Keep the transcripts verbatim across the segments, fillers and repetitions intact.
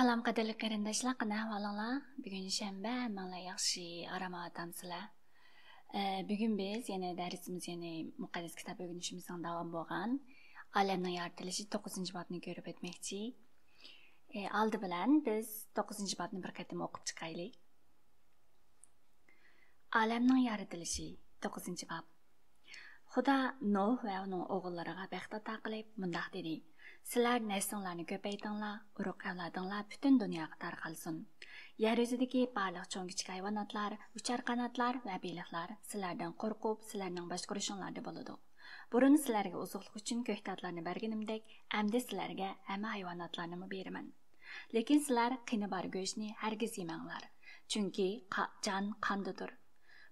سالام قەدىرلىك قېرىنداشلار، قانداق ئەھۋالىڭلار؟ بۈگۈن شەنبە، ھەممىڭلار ياخشى، ئارام ئاۋاتامسىلەر؟ ئە، بۈگۈن بىز يەنە دەرسىمىز، يەنى مۇقەددەس كىتاب ئۆگىنىشىمىزنىڭ داۋامى بولغان ئالەمنىڭ يارىتىلىشى توققۇزىنچى بابنى كۆرۈپ ئۆتمەكچى. ئە، ئالدى بىلەن بىز توققۇزىنچى بابنى بىر قېتىم ئوقۇپ چىقايلى. ئالەمنىڭ يارىتىلىشى، توققۇزىنچى باب. خۇدا نوھ ۋە ئۇنىڭ ئوغۇللىرىغا بەخت ئاتا قىلىپ مۇنداق دېدى: سىلەر نەسلىڭلارنى كۆپەيتىڭلار، ئۇرۇق ئەۋلادىڭلار پۈتۈن دۇنياغا تارقالسۇن. يەر يۈزىدىكى بارلىق چوڭ كىچىك ھايۋاناتلار، ئۇچار قاناتلار ۋە بېلىقلار سىلەردىن قورقۇپ، سىلەرنىڭ باشقۇرۇشۇڭلاردا بولىدۇ. بۇرۇن سىلەرگە ئوزۇقلۇق ئۈچۈن كۆكتاتلارنى بەرگىنىمدەك، ئەمدى سىلەرگە ھەممە ھايۋاناتلارنىمۇ بېرىمەن. لېكىن سىلەر قېنى بار گۆشنى ھەرگىز يېمەڭلار، چۈنكى قا-، جان قاندىدۇر.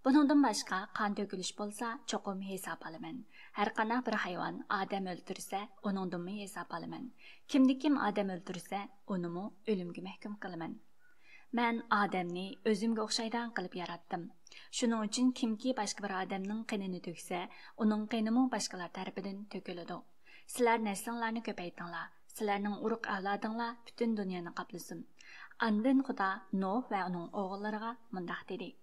بۇنىڭدىن باشقا، قان تۆكۈلۈش بولسا، چوقۇم ھېساب ئالىمەن. ھەر قانداق بىر ھايۋان ئادەم ئۆلتۈرسە، ئۇنىڭدىنمۇ ھېساب ئالىمەن. كىمدىكىم ئادەم ئۆلتۈرسە، ئۇنىمۇ ئۆلۈمگە مەھكۇم قىلىمەن. مەن ئادەمنى ئۆزۈمگە ئوخشايدىغان قىلىپ ياراتتىم. شۇنىڭ ئۈچۈن كىمكى باشقا بىر ئادەمنىڭ قېنىنى تۆكسە، ئۇنىڭ قېنىمۇ باشقىلار تەرىپىدىن تۆكۈلىدۇ. سىلەر نەسلىڭلارنى كۆپەيتىڭلار، سىلەرنىڭ ئۇرۇق ئەۋلادىڭلار پۈتۈن دۇنيانى قاپلىسۇن. ئاندىن خۇدا نوھ ۋە ئۇنىڭ ئوغۇللىرىغا مۇنداق دېدى: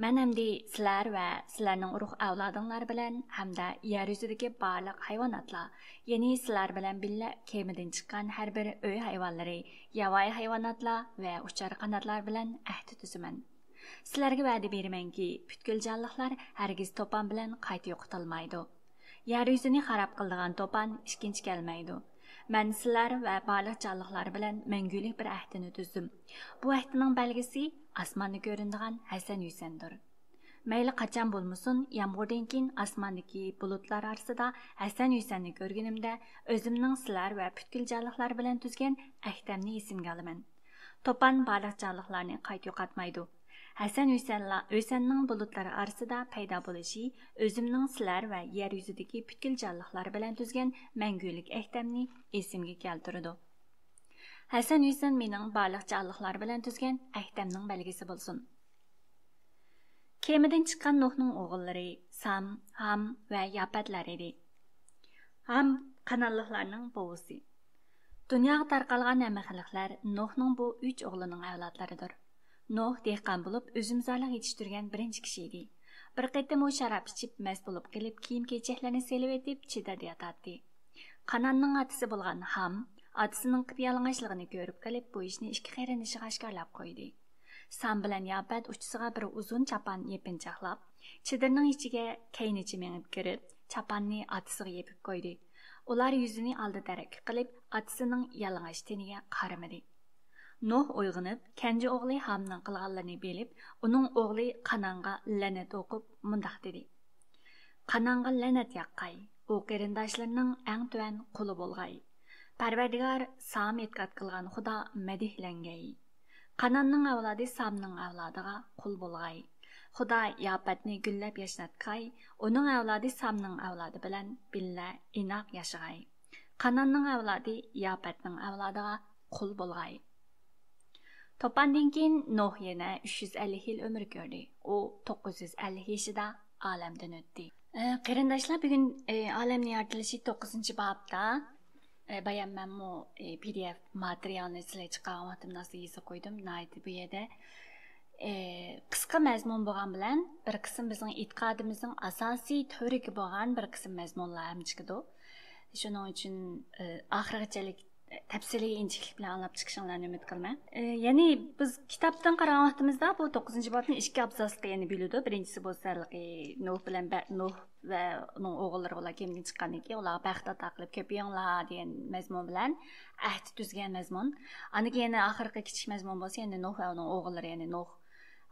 مەن ئەمدى سىلەر ۋە سىلەرنىڭ ئۇرۇق ئەۋلادىڭلار بىلەن ھەمدە يەر يۈزىدىكى بارلىق ھايۋاناتلار، يەنى سىلەر بىلەن بىللە كېمىدىن چىققان ھەر بىر ئۆي ھايۋانلىرى، ياۋايى ھايۋاناتلار ۋە ئۇچار قاناتلار بىلەن ئەھدى تۈزىمەن. سىلەرگە ۋەدە بېرىمەنكى، پۈتكۈل جانلىقلار ھەرگىز توپان بىلەن قايتا يوقىتىلمايدۇ. يەر يۈزىنى خاراب قىلىدىغان توپان ئىككىنچى كەلمەيدۇ. مەن سىلەر ۋە بارلىق جانلىقلار بىلەن مەڭگۈلۈك بىر ئەھدىنى تۈزدۈم. بۇ ئەھدىنىڭ بەلگىسى ئاسماندا كۆرۈنىدىغان ھەسەن ھۈسەندۇر. مەيلى قاچان بولمىسۇن، يامغۇردىن كېيىن ئاسماندىكى بۇلۇتلار ئارىسىدا ھەسەن ھۈسەننى كۆرگىنىمدە، ئۆزۈمنىڭ سىلەر ۋە پۈتكۈل جانلىقلار بىلەن تۈزگەن ئەھدەمنى ئېسىمگە ئالىمەن. توپان بارلىق جانلىقلارنى قايتا يوقاتمايدۇ. ھەسەن ھۈسەنلا-، ھۈسەننىڭ بۇلۇتلار ئارىسىدا پەيدا بولۇشى ئۆزۈمنىڭ سىلەر ۋە يەر يۈزىدىكى پۈتكۈل جانلىقلار بىلەن تۈزگەن مەڭگۈلۈك ئەھدەمنى ئېسىمگە كەلتۈرىدۇ. ھەسەن ھۈسەن مېنىڭ بارلىق جانلىقلار بىلەن تۈزگەن ئەھدەمنىڭ بەلگىسى بولسۇن. كېمىدىن چىققان نوھنىڭ ئوغۇللىرى سام، ھام ۋە ياپەتلەر ئىدى. ھام قانانلىقلارنىڭ بوۋىسى. دۇنياغا تارقالغان ھەممە خەلقلەر نوھنىڭ بۇ ئۈچ ئوغلىنىڭ ئەۋلادلىرىدۇر. نوھ دېھقان بولۇپ، ئۈزۈمزارلىق يېتىشتۈرگەن بىرىنچى كىشى ئىدى. بىر قېتىم ئۇ شاراب ئىچىپ، مەست بولۇپ قېلىپ، كىيىم-كېچەكلىرىنى سېلىۋېتىپ، چېدىردا ياتاتتى. قاناننىڭ ئاتىسى بولغان ھام ئاتىسىنىڭ قىپيالىڭاچلىقىنى كۆرۈپ قېلىپ، بۇ ئىشنى ئىككى قېرىندىشىغا ئاشكارىلاپ قويدى. سام بىلەن ياپەت ئۇچىسىغا بىر ئۇزۇن چاپان يېپىنچاقلاپ، چېدىرنىڭ ئىچىگە كەينىچە مېڭىپ كىرىپ، چاپاننى ئاتىسىغا يېپىپ قويدى. ئۇلار يۈزىنى ئالدى تەرەپكە قىلىپ، ئاتىسىنىڭ يالىڭاچ تېنىگە قارىمىدى. نوھ ئويغىنىپ، كەنجى ئوغلى ھامنىڭ قىلغانلىرىنى بىلىپ، ئۇنىڭ ئوغلى قانانغا لەنەت ئوقۇپ، مۇنداق دېدى: قانانغا لەنەت ياغقاي، ئۇ قېرىنداشلىرىنىڭ ئەڭ تۆۋەن قۇلى بولغاي. پەرۋەردىگار سام ئېتىقاد قىلغان خۇدا مەدھىيلەنگەي. قاناننىڭ ئەۋلادى سامنىڭ ئەۋلادىغا قۇل بولغاي. خۇدا ياپەتنى گۈللەپ ياشناتقاي، ئۇنىڭ ئەۋلادى سامنىڭ ئەۋلادى بىلەن بىللە ئىناق ياشىغاي. قاناننىڭ ئەۋلادى ياپەتنىڭ ئەۋلادىغا قۇل بولغاي. توپاندىن كېيىن نوھ يەنە ئۈچ يۈز ئەللىك يىل ئۆمۈر كۆردى. ئۇ توققۇز يۈز ئەللىك يېشىدا ئالەمدىن ئۆتتى. ئە، قېرىنداشلار، بۈگۈن، ئە، ئالەمنى يارىتىلىشى توققۇزىنچى بابتا، ئە، بايام مەنمۇ، ئە، پى دى ئېف ماتېرىيالنى سىلەرگە چىقارغان ۋاقتىمدا ئاستىغا يېزىپ قويدۇم. ناھايىتى بۇ يەردە، ئە، قىسقا مەزمۇن بولغان بىلەن بىر قىسىم بىزنىڭ ئېتىقادىمىزنىڭ ئاساسىي تۈۋرۈكى بولغان بىر قىسىم مەزمۇنلار ھەم چىقىدۇ. شۇنىڭ ئۈچۈن، ئە، ئاخىرغىچىلىك تەپسىلىي ئىنچىكىلىك بىلەن ئاڭلاپ چىقىشىڭلارنى ئۈمىد قىلىمەن. ئە، يەنى بىز كىتابتىن قارىغان ۋاقتىمىزدا بۇ توققۇزىنچى بابنى ئىككى ئابزاسقا يەنە بۆلىدۇ. بىرىنچىسى بولسا ھېلىقى نوھ بىلەن بە-، نوھ ۋە ئۇنىڭ ئوغۇللىرى بىلەن كېمىدىن چىققاندىن كېيىن ئۇلارغا بەخت ئاتا قىلىپ كۆپىيىڭلار دېگەن مەزمۇن بىلەن ئەھدى تۈزگەن مەزمۇن. ئاندىن كېيىن يەنە ئاخىرقى كىچىك مەزمۇن بولسا يەنە نوھ ۋە ئۇنىڭ ئوغۇللىرى، يەنى نوھ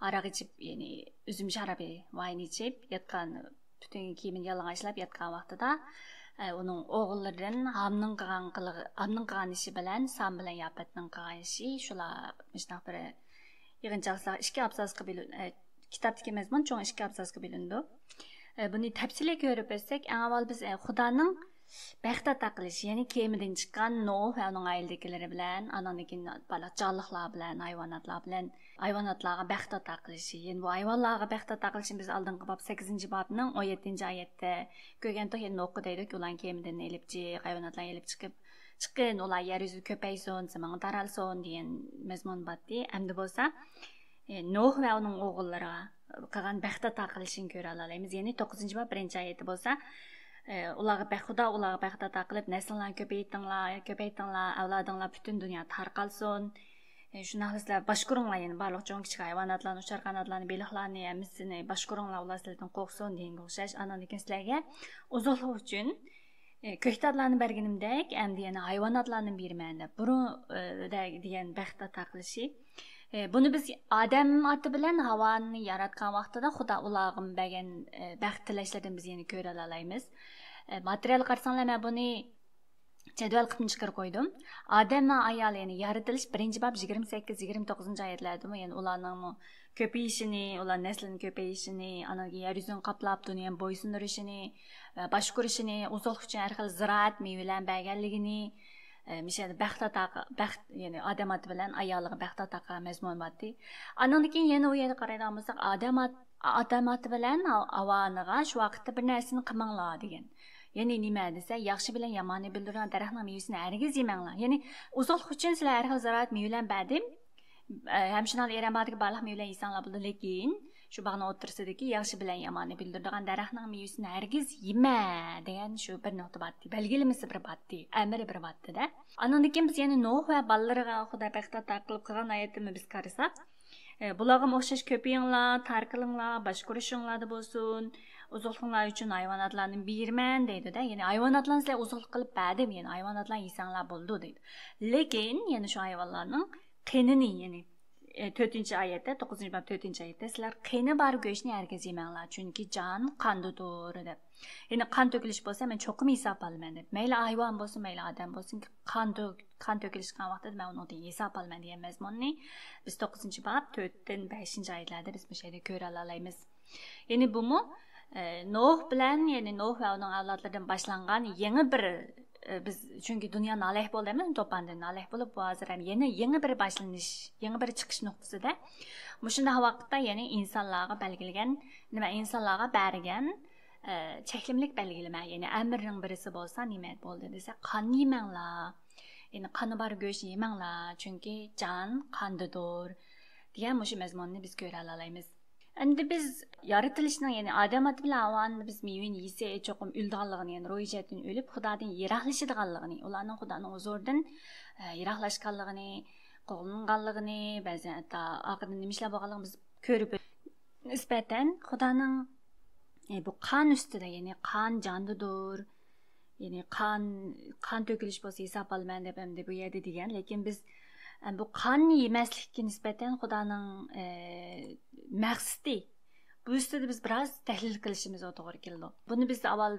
ھاراق ئىچىپ، يەنى ئۈزۈم شارابى ۋايىنى ئىچىپ ياتقان، پۈتۈن كىيىمىنى يالىڭاچلاپ ياتقان ۋاقتىدا، ئە، ئۇنىڭ ئوغۇللىرىدىن ھامنىڭ قىلغان قىلىغى، ھامنىڭ قىلغان ئىشى بىلەن سام بىلەن ياپەتنىڭ قىلغان ئىشى، شۇلار مۇشۇنداق بىر يىغىنچاقلىساق ئىككى ئابزاسقا بۆلۈن-، ئە، كىتابتىكى مەزمۇن چوڭ ئىككى ئابزاسقا بۆلۈنىدۇ. ئە، بۇنى تەپسىلىي كۆرۈپ ئۆتسەك، ئەڭ ئاۋۋال بىز، ئە، خۇدانىڭ بەخت ئاتا قىلىشى، يەنى كېمىدىن چىققان نوھ ۋە ئۇنىڭ ئائىلىدىكىلىرى بىلەن، ئانىڭدىن كېيىن بارلىق جانلىقلار بىلەن، ھايۋاناتلار بىلەن، ھايۋاناتلارغا بەخت ئاتا قىلىشى، يەنى بۇ ھايۋانلارغا بەخت ئاتا قىلىشنى بىز ئالدىنقى باب، سەككىزىنچى بابنىڭ ئون يەتتىنچى ئايەتتە كۆرگەنتۇق، يەنى نوھقا دەيدۇ، ئۇلارنى كېمىدىن ئېلىپ چىق، ھايۋاناتلارنى ئېلىپ چىقىپ، چىققىن، ئۇلار يەر يۈزىدە كۆپەيسۇن، زېمىنغا تارالسۇن دېگەن مەزمۇن بارتى. ئەمدى بولسا، ئى، نوھ ۋە ئۇنىڭ ئوغۇللىرىغا قىلغان بەخت ئاتا قىلىشىنى كۆرەلەيمىز. يەنى توققۇزىنچى باب بىرىنچى ئايىتى بولسا، ئى، ئۇلارغا بەخت، خۇدا ئۇلارغا بەخت ئاتا قىلىپ، نەسلىڭلارنى كۆپەيتىڭلار، كۆپەيتىڭلار، ئەۋلادىڭلار پۈتۈن دۇنياغا تارقالسۇن. ئى، شۇنداقلا سىلەر باشقۇرۇڭلار، يەنى بارلىق چوڭ كىچىك ھايۋاناتلارنى، ئۇچار قاناتلارنى، بېلىقلارنى، ھەممىسىنى باشقۇرۇڭلار، ئۇلار سىلەردىن قورقسۇن دېگەنگە ئوخشاش. ئاندىن كېيىن سىلەرگە ئوزۇقلۇق ئۈچۈن ئى، كۆكتاتلارنى بەرگىنىمدەك، ئەمدى يەنە ھايۋاناتلارنى بېرىمەن دەپ، بۇرۇن، ئى، دە-، دېگەن بەخت ئاتا قىلىشى. ئى، بۇنى بىز ئادەم ئاتا بىلەن ھاۋانى ياراتقان ۋاقتىدا خۇدا ئۇلارغىمۇ بەرگەن، ئى، بەخت تىلەشلىرىدىن بىز يەنە كۆرەلەيمىز. ئى، ماتېرىيالغا قارىساڭلار، مەن بۇنى جەدۋەل قىلىپ چىقىرىپ قويدۇم. ئادەم ۋە ئايال، يەنى يارىتىلىش بىرىنچى باب يىگىرمە سەككىز، يىگىرمە توققۇزىنچى ئايەتلەردىمۇ، يەنى ئۇلارنىڭمۇ كۆپىيىشىنى، ئۇلار نەسلىنىڭ كۆپىيىشىنى، ئاندىن كېيىن يەر يۈزىنى قاپلاپ، دۇنيانى بويسۇندۇرۇشىنى ۋە باشقۇرۇشىنى، ئوزۇقلۇق ئۈچۈن ھەر خىل زىرائەت مېۋىلەرنى بەرگەنلىكىنى، ئە، مۇشۇ يەردە بەخت ئاتا، بەخت، يەنى ئادەم ئاتا بىلەن ئايالىغا بەخت ئاتا قىلغان مەزمۇن بارتى. ئاندىن كېيىن يەنە ئۇ يەرگە قارايدىغان بولساق، ئادەم ئات-، ئادەم ئاتا بىلەن ھا-، ھاۋانىغا شۇ ۋاقىتتا بىر نەرسىنى قىلماڭلار دېگەن. يەنى نېمە دېسە، ياخشى بىلەن ياماننى بىلدۈرىدىغان دەرەخنىڭ مېۋىسىنى ھەرگىز يېمەڭلار. يەنى ئوزۇقلۇق ئۈچۈن سىلەر ھەر خىل زىرائەت مېۋىلەرنى بەردىم. ئە، ھەم شۇنداقلا ئېرەن باغدىكى بارلىق مېۋىلەرنى يېسەڭلار بولىدۇ، لېكىن شۇ باغنىڭ ئوتتۇرىسىدىكى ياخشى بىلەن ياماننى بىلدۈرىدىغان دەرەخنىڭ مېۋىسىنى ھەرگىز يېمە دېگەن شۇ بىر نۇقتا بارتى، بەلگىلىمىسى بىر بارتى، ئەمرى بىر بارتى-دە. ئاندىن كېيىن بىز يەنە نوھ ۋە بالىلىرىغا خۇدا بەخت ئاتا قىلىپ قىلغان ئايەتتىمۇ بىز قارىساق، ئە، بۇلارغىمۇ ئوخشاش كۆپىيىڭلار، تارقىلىڭلار، باشقۇرۇشۇڭلاردا بولسۇن، ئوزۇقلۇقلار ئۈچۈن ھايۋاناتلارنى بېرىمەن دەيدۇ-دە. يەنى ھايۋاناتلارنى سىلەر ئوزۇقلۇق قىلىپ بەردىم، يەنى ھايۋاناتلارنى يېسەڭلار بولىدۇ دەيدۇ. لېكىن يەنە شۇ ھايۋانلارنىڭ قېنىنى، يەنى، ئە، تۆتىنچى ئايەتتە، توققۇزىنچى باب تۆتىنچى ئايەتتە، سىلەر قېنى بار گۆشنى ھەرگىز يېمەڭلار، چۈنكى جان قاندىدۇر دەپ. يەنى قان تۆكۈلۈش بولسا مەن چوقۇم ھېساب ئالىمەن دەپ. مەيلى ھايۋان بولسۇن، مەيلى ئادەم بولسۇن، قان تۆ-، قان تۆكۈلۈش قىلغان ۋاقتىدا مەن ئۇنىڭدىن ھېساب ئالىمەن دېگەن مەزمۇننى بىز توققۇزىنچى باب تۆتتىن بەشىنچى ئايەتلەردە بىز مۇشۇ يەردە كۆرەلەيمىز. يەنى بۇمۇ، ئە، نوھ بىلەن، يەنى نوھ ۋە ئۇنىڭ ئەۋلادلىرىدىن باشلانغان يېڭى بىر، ئە، بىز، چۈنكى دۇنيا نالەيھ بولدى، ئەمەسمۇ؟ توپاندىن نالەيھ بولۇپ، بۇ ھازىر ھەم يەنە يېڭى بىر باشلىنىش، يېڭى بىر چىقىش نۇقتىسىدە. مۇشۇنداق ۋاقىتتا يەنى ئىنسانلارغا بەلگىلىگەن، نېمە، ئىنسانلارغا بەرگەن، ئە، چەكلىمىلىك بەلگىلىمە، يەنى ئەمرنىڭ بىرىسى بولسا نېمە بولدى دېسە، قان يېمەڭلار. يەنى قانى بار گۆشنى يېمەڭلار، چۈنكى جان قاندىدۇر، دېگەن مۇشۇ مەزمۇننى بىز كۆرەلەيمىز. ئەمدى بىز يارىتىلىشنىڭ، يەنى ئادەم ئاتا بىلەن ھاۋانى بىز مېۋىنى يېسە چوقۇم ئۆلىدىغانلىقىنى، يەنى روھىي جەھەتتىن ئۆلۈپ، خۇدادىن يىراقلىشىدىغانلىقىنى، ئۇلارنىڭ خۇدانىڭ ھۇزۇرىدىن، ئە، يىراقلاشقانلىقىنى، قوغلىنغانلىقىنى، بەزەن ھەتتا ئارقىدىن نېمە ئىشلار بولغانلىقىنى بىز كۆرۈپ، نىسبەتەن خۇدانىڭ، ئە، بۇ قان ئۈستىدە، يەنى قان جاندىدۇر، يەنى قان، قان تۆكۈلۈش بولسا ھېساب ئالىمەن دەپ ئەمدى بۇ يەردە دېگەن. لېكىن بىز، ئە، بۇ قان يېمەسلىككە نىسبەتەن خۇدانىڭ، ئە، مەقسىتى، بۇ ئۈستىدە بىز بىراز تەھلىل قىلىشىمىز توغرا كېلىدۇ. بۇنى بىز ئاۋۋال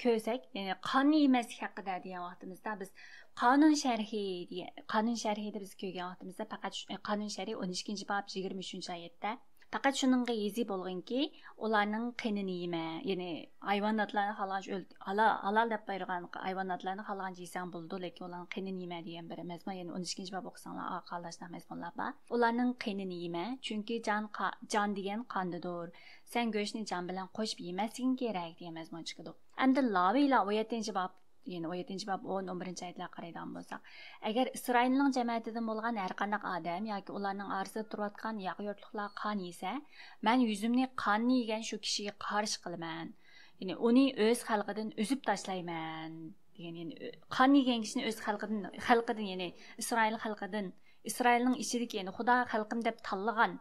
كۆرسەك، يەنى قان يېمەسلىك ھەققىدە دېگەن ۋاقتىمىزدا بىز قانۇن شەرھى دېگەن، قانۇن شەرھىدە بىز كۆرگەن ۋاقتىمىزدا پەقەت شۇ، قانۇن شەرھى ئون ئىككىنچى باب يىگىرمە ئۈچىنچى ئايەتتە، پەقەت شۇنىڭغا يېزا بولغىنكى، ئۇلارنىڭ قېنىنى يېمە، يەنى ھايۋاناتلارنى خالىغانچە ئۆلت-، ھالا-، ھالال دەپ بۇيرۇغان ھايۋاناتلارنى خالىغانچە يېسەڭ بولىدۇ، لېكىن ئۇلارنىڭ قېنىنى يېمە دېگەن بىر مەزمۇن، يەنى ئون ئىككىنچى باب ئوقۇساڭلار، ئارقا ئارىلاشقان مەزمۇنلار بار. ئۇلارنىڭ قېنىنى يېمە، چۈنكى جان قا-، جان دېگەن قاندىدۇر. سەن گۆشنى جان بىلەن قوشۇپ يېمەسلىكىڭ كېرەك دېگەن مەزمۇن چىقىدۇ. ئەمدى لاۋىيلار ئون يەتتىنچى باب، يەنى ئون يەتتىنچى باب، ئون، ئون بىرىنچى ئايەتلەرگە قارايدىغان بولساق، ئەگەر ئىسرائىلنىڭ جەمەتىدىن بولغان ھەر قانداق ئادەم ياكى ئۇلارنىڭ ئارىسىدا تۇرۇۋاتقان ياقا يۇرتلۇقلار قان يېسە، مەن يۈزۈمنى قاننى يېگەن شۇ كىشىگە قارشى قىلىمەن. يەنى ئۇنى ئۆز خەلقىدىن ئۈزۈپ تاشلايمەن دېگەن، يەنى ئۆ-، قان يېگەن كىشىنى ئۆز خەلقىدىن، خەلقىدىن، يەنى ئىسرائىل خەلقىدىن، ئىسرائىلنىڭ ئىچىدىكى، يەنى خۇدا خەلقىم دەپ تاللىغان،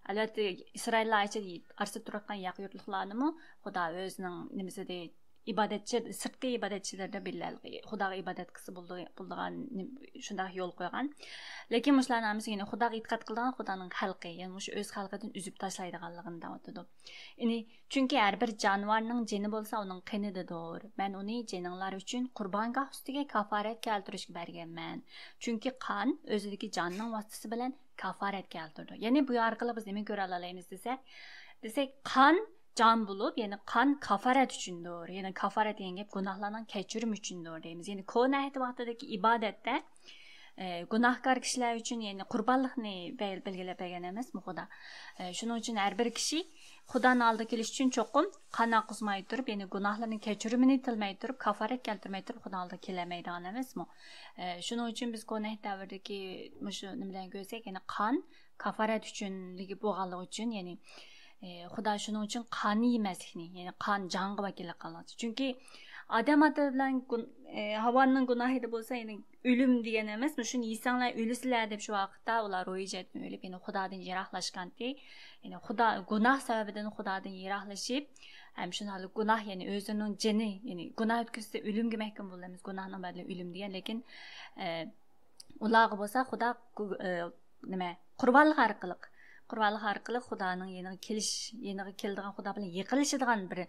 ئەلۋەتتە، ئىسرائىللار ئىچىدە، ئارىسىدا تۇرۇۋاتقان ياقا يۇرتلۇقلارنىمۇ خۇدا ئۆزىنىڭ نېمىسىدە، ئىبادەتچى، سىرتقى ئىبادەتچىلىرىدە بىللە خۇداغا ئىبادەت قىلسا بولىدۇ، بولىدىغان نېم-، شۇنداق يول قويغان. لېكىن مۇشۇلارنىڭ ھەممىسى يەنى خۇداغا ئېتىقاد قىلىدىغان خۇدانىڭ خەلقى، يەنى مۇشۇ ئۆز خەلقىدىن ئۈزۈپ تاشلايدىغانلىقىنى دەۋاتىدۇ. يەنى، چۈنكى ھەر بىر جانىۋارنىڭ جېنى بولسا ئۇنىڭ قېنىدىدۇر. مەن ئۇنى جېنىڭلار ئۈچۈن قۇربانگاھ ئۈستىگە كاپارەت كەلتۈرۈشكە بەرگەنمەن. چۈنكى قان ئۆزىدىكى جاننىڭ ۋاسىتىسى بىلەن كاپارەت كەلتۈرىدۇ. يەنى بۇ ئارقىلىق بىز نېمە كۆرەلەيمىز دېسەك، دېسەك، قان جان بولۇپ، يەنى قان كاپارەت ئۈچۈندۇر. يەنى كاپارەت دېگەن گەپ گۇناھلارنىڭ كەچۈرۈمى ئۈچۈندۇر دەيمىز. يەنى كونا ئەھدى ۋاقتىدىكى ئىبادەتتە، ئە، گۇناھكار كىشىلەر ئۈچۈن، يەنى قۇربانلىقنى بەل-، بەلگىلەپ بەرگەن ئەمەسمۇ خۇدا؟ ئە، شۇنىڭ ئۈچۈن ھەر بىر كىشى خۇدانىڭ ئالدىغا كېلىش ئۈچۈن چوقۇم قان ئاققۇزماي تۇرۇپ، يەنى گۇناھلىرىنىڭ كەچۈرۈمىنى تىلىمەي تۇرۇپ، كافارەت كەلتۈرمەي تۇرۇپ خۇدانىڭ ئالدىغا كېلەلمەيدىغان ئەمەسمۇ؟ ئە، شۇنىڭ ئۈچۈن بىز كونا ئەھد دەۋرىدىكى مۇشۇ نېمىلەرنى كۆرسەك، يەنى قان كافارەت ئۈچۈنلۈكى بولغانلىقى ئۈچۈن، يەنى، ئە، خۇدا شۇنىڭ ئۈچۈن قاننى يېمەسلىكنى، يەنى قان جانغا ۋەكىللىك قىلغان. چۈنكى ئادەم ئاتا بىلەن گۇن-، ئە، ھاۋانىڭ گۇناھىدا بولسا، يەنى ئۆلۈم دېگەن ئەمەس، مۇشۇنى يېسەڭلار ئۆلىسىلەر دەپ شۇ ۋاقىتتا ئۇلار روھىي جەھەتتىن ئۆلۈپ، يەنى خۇدادىن يىراقلاشقانتى. يەنى خۇدا، گۇناھ سەۋەبىدىن خۇدادىن يىراقلىشىپ، ھەم شۇنداقلا گۇناھ، يەنى ئۆزىنىڭ جېنى، يەنى گۇناھ ئۆتكۈزسە ئۆلۈمگە مەھكۇم بولىمىز، گۇناھنىڭ بەدىلى ئۆلۈم دېگەن، لېكىن، ئە، ئۇلارغا بولسا خۇدا گۇ-، ئە، نېمە، قۇربانلىق ئارقىلىق، قۇربانلىق ئارقىلىق خۇدانىڭ يېنىغا كېلىش، يېنىغا كېلىدىغان، خۇدا بىلەن يېقىنلىشىدىغان بىر،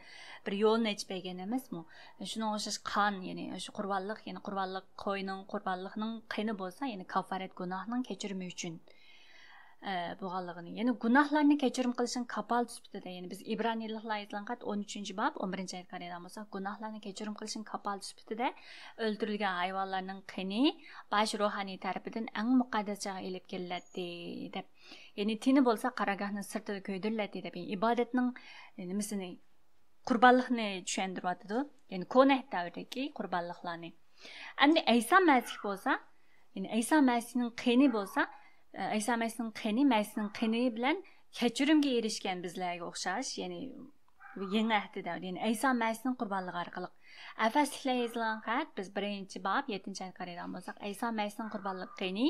بىر يولنى ئېچىپ بەرگەن ئەمەسمۇ؟ شۇنىڭغا ئوخشاش قان، يەنى شۇ قۇربانلىق، يەنى قۇربانلىق قوينىڭ، قۇربانلىقنىڭ قېنى بولسا، يەنى كافارەت گۇناھنىڭ كەچۈرۈمى ئۈچۈن، ئە، بولغانلىقىنى، يەنى گۇناھلارنى كەچۈرۈم قىلىشنىڭ كاپالىتى سۈپىتىدە، يەنى بىز ئىبرانىيلىقلارغا يېزىلغان خەت ئون ئۈچىنچى باب، ئون بىرىنچى ئايەتكە قارايدىغان بولساق، گۇناھلارنى كەچۈرۈم قىلىشنىڭ كاپالىتى سۈپىتىدە ئۆلتۈرۈلگەن ھايۋانلارنىڭ قېنى باش روھانىي تەرىپىدىن ئەڭ مۇقەددەس جايغا ئېلىپ كېلىنەتتى، دەپ. يەنى تېنى بولسا قارارگاھنىڭ سىرتىدا كۆيدۈرۈلەتتى، دەپ. يەنى ئىبادەتنىڭ نېمىسىنى، قۇربانلىقنى چۈشەندۈرۈۋاتىدۇ. يەنى كونا ئەھد دەۋرىدىكى قۇربانلىقلارنى. ئەمدى ئەيسا مەسىھ بولسا، يەنى ئەيسا مەسىھنىڭ قېنى بولسا، ئە، ئەيسا مەسىھنىڭ قېنى، مەسىھنىڭ قېنى بىلەن كەچۈرۈمگە ئېرىشكەن بىزلەرگە ئوخشاش، يەنى يېڭى ئەھدىدە، يەنى ئەيسا مەسىھنىڭ قۇربانلىقى ئارقىلىق. ئەفەسلىكلەرگە يېزىلغان خەت، بىز بىرىنچى باب، يەتتىنچى ئايەتكە قارايدىغان بولساق، ئەيسا مەسىھنىڭ قۇربانلىق قېنى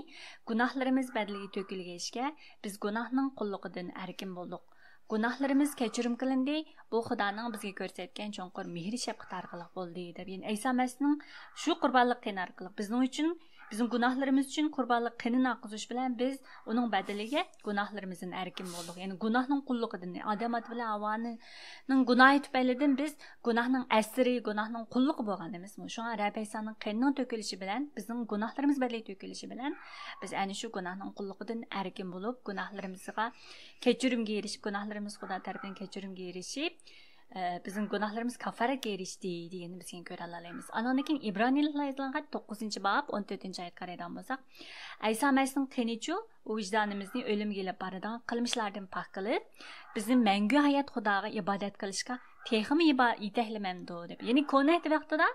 گۇناھلىرىمىز بەدىلىگە تۆكۈلگەچكە، بىز گۇناھنىڭ قۇللۇقىدىن ئەركىن بولدۇق. گۇناھلىرىمىز كەچۈرۈم قىلىندى. بۇ خۇدانىڭ بىزگە كۆرسەتكەن چوڭقۇر مېھرى شەپقىتى ئارقىلىق بولدى، دەپ. يەنى ئەيسا مەسىھنىڭ شۇ قۇربانلىق قېنى ئارقىلىق بىزنىڭ ئۈچۈن، بىزنىڭ گۇناھلىرىمىز ئۈچۈن قۇربانلىق قېنىنى ئاققۇزۇش بىلەن بىز ئۇنىڭ بەدىلىگە گۇناھلىرىمىزدىن ئەركىن بولدۇق. يەنى گۇناھنىڭ قۇللۇقىدىن، ئادەم ئاتا بىلەن ھاۋانىڭ گۇناھى تۈپەيلىدىن بىز گۇناھنىڭ ئەسىرى، گۇناھنىڭ قۇللۇقى بولغان ئەمەسمۇ؟ شۇڭا رەببى ئەيسانىڭ قېنىنىڭ تۆكۈلۈشى بىلەن، بىزنىڭ گۇناھلىرىمىز بەدىلىگە تۆكۈلۈشى بىلەن، بىز ئەنە شۇ گۇناھنىڭ قۇللۇقىدىن ئەركىن بولۇپ، گۇناھلىرىمىزغا كەچۈرۈمگە ئېرىشىپ، گۇناھلىرىمىز خۇدا تەرىپىدىن كەچۈرۈمگە ئېرىشىپ، ئە، بىزنىڭ گۇناھلىرىمىز كافارەتكە ئېرىشتى دېگەننى بىز كۆرەلەيمىز. ئانىڭدىن كېيىن ئىبرانىيلارغا يېزىلغان خەت توققۇزىنچى باب، ئون تۆتىنچى ئايەتكە قارايدىغان بولساق، ئەيسا مەسىھنىڭ قېنىچۇ، ئۇ ۋىجدانىمىزنى ئۆلۈمگە ئېلىپ بارىدىغان قىلمىشلاردىن پاك قىلىپ، بىزنى مەڭگۈ ھايات خۇداغا ئىبادەت قىلىشقا تېخىمۇ يېبا-، يېتەكلىمەمدۇ؟ دەپ. يەنى كونا ئەھد ۋاقتىدا،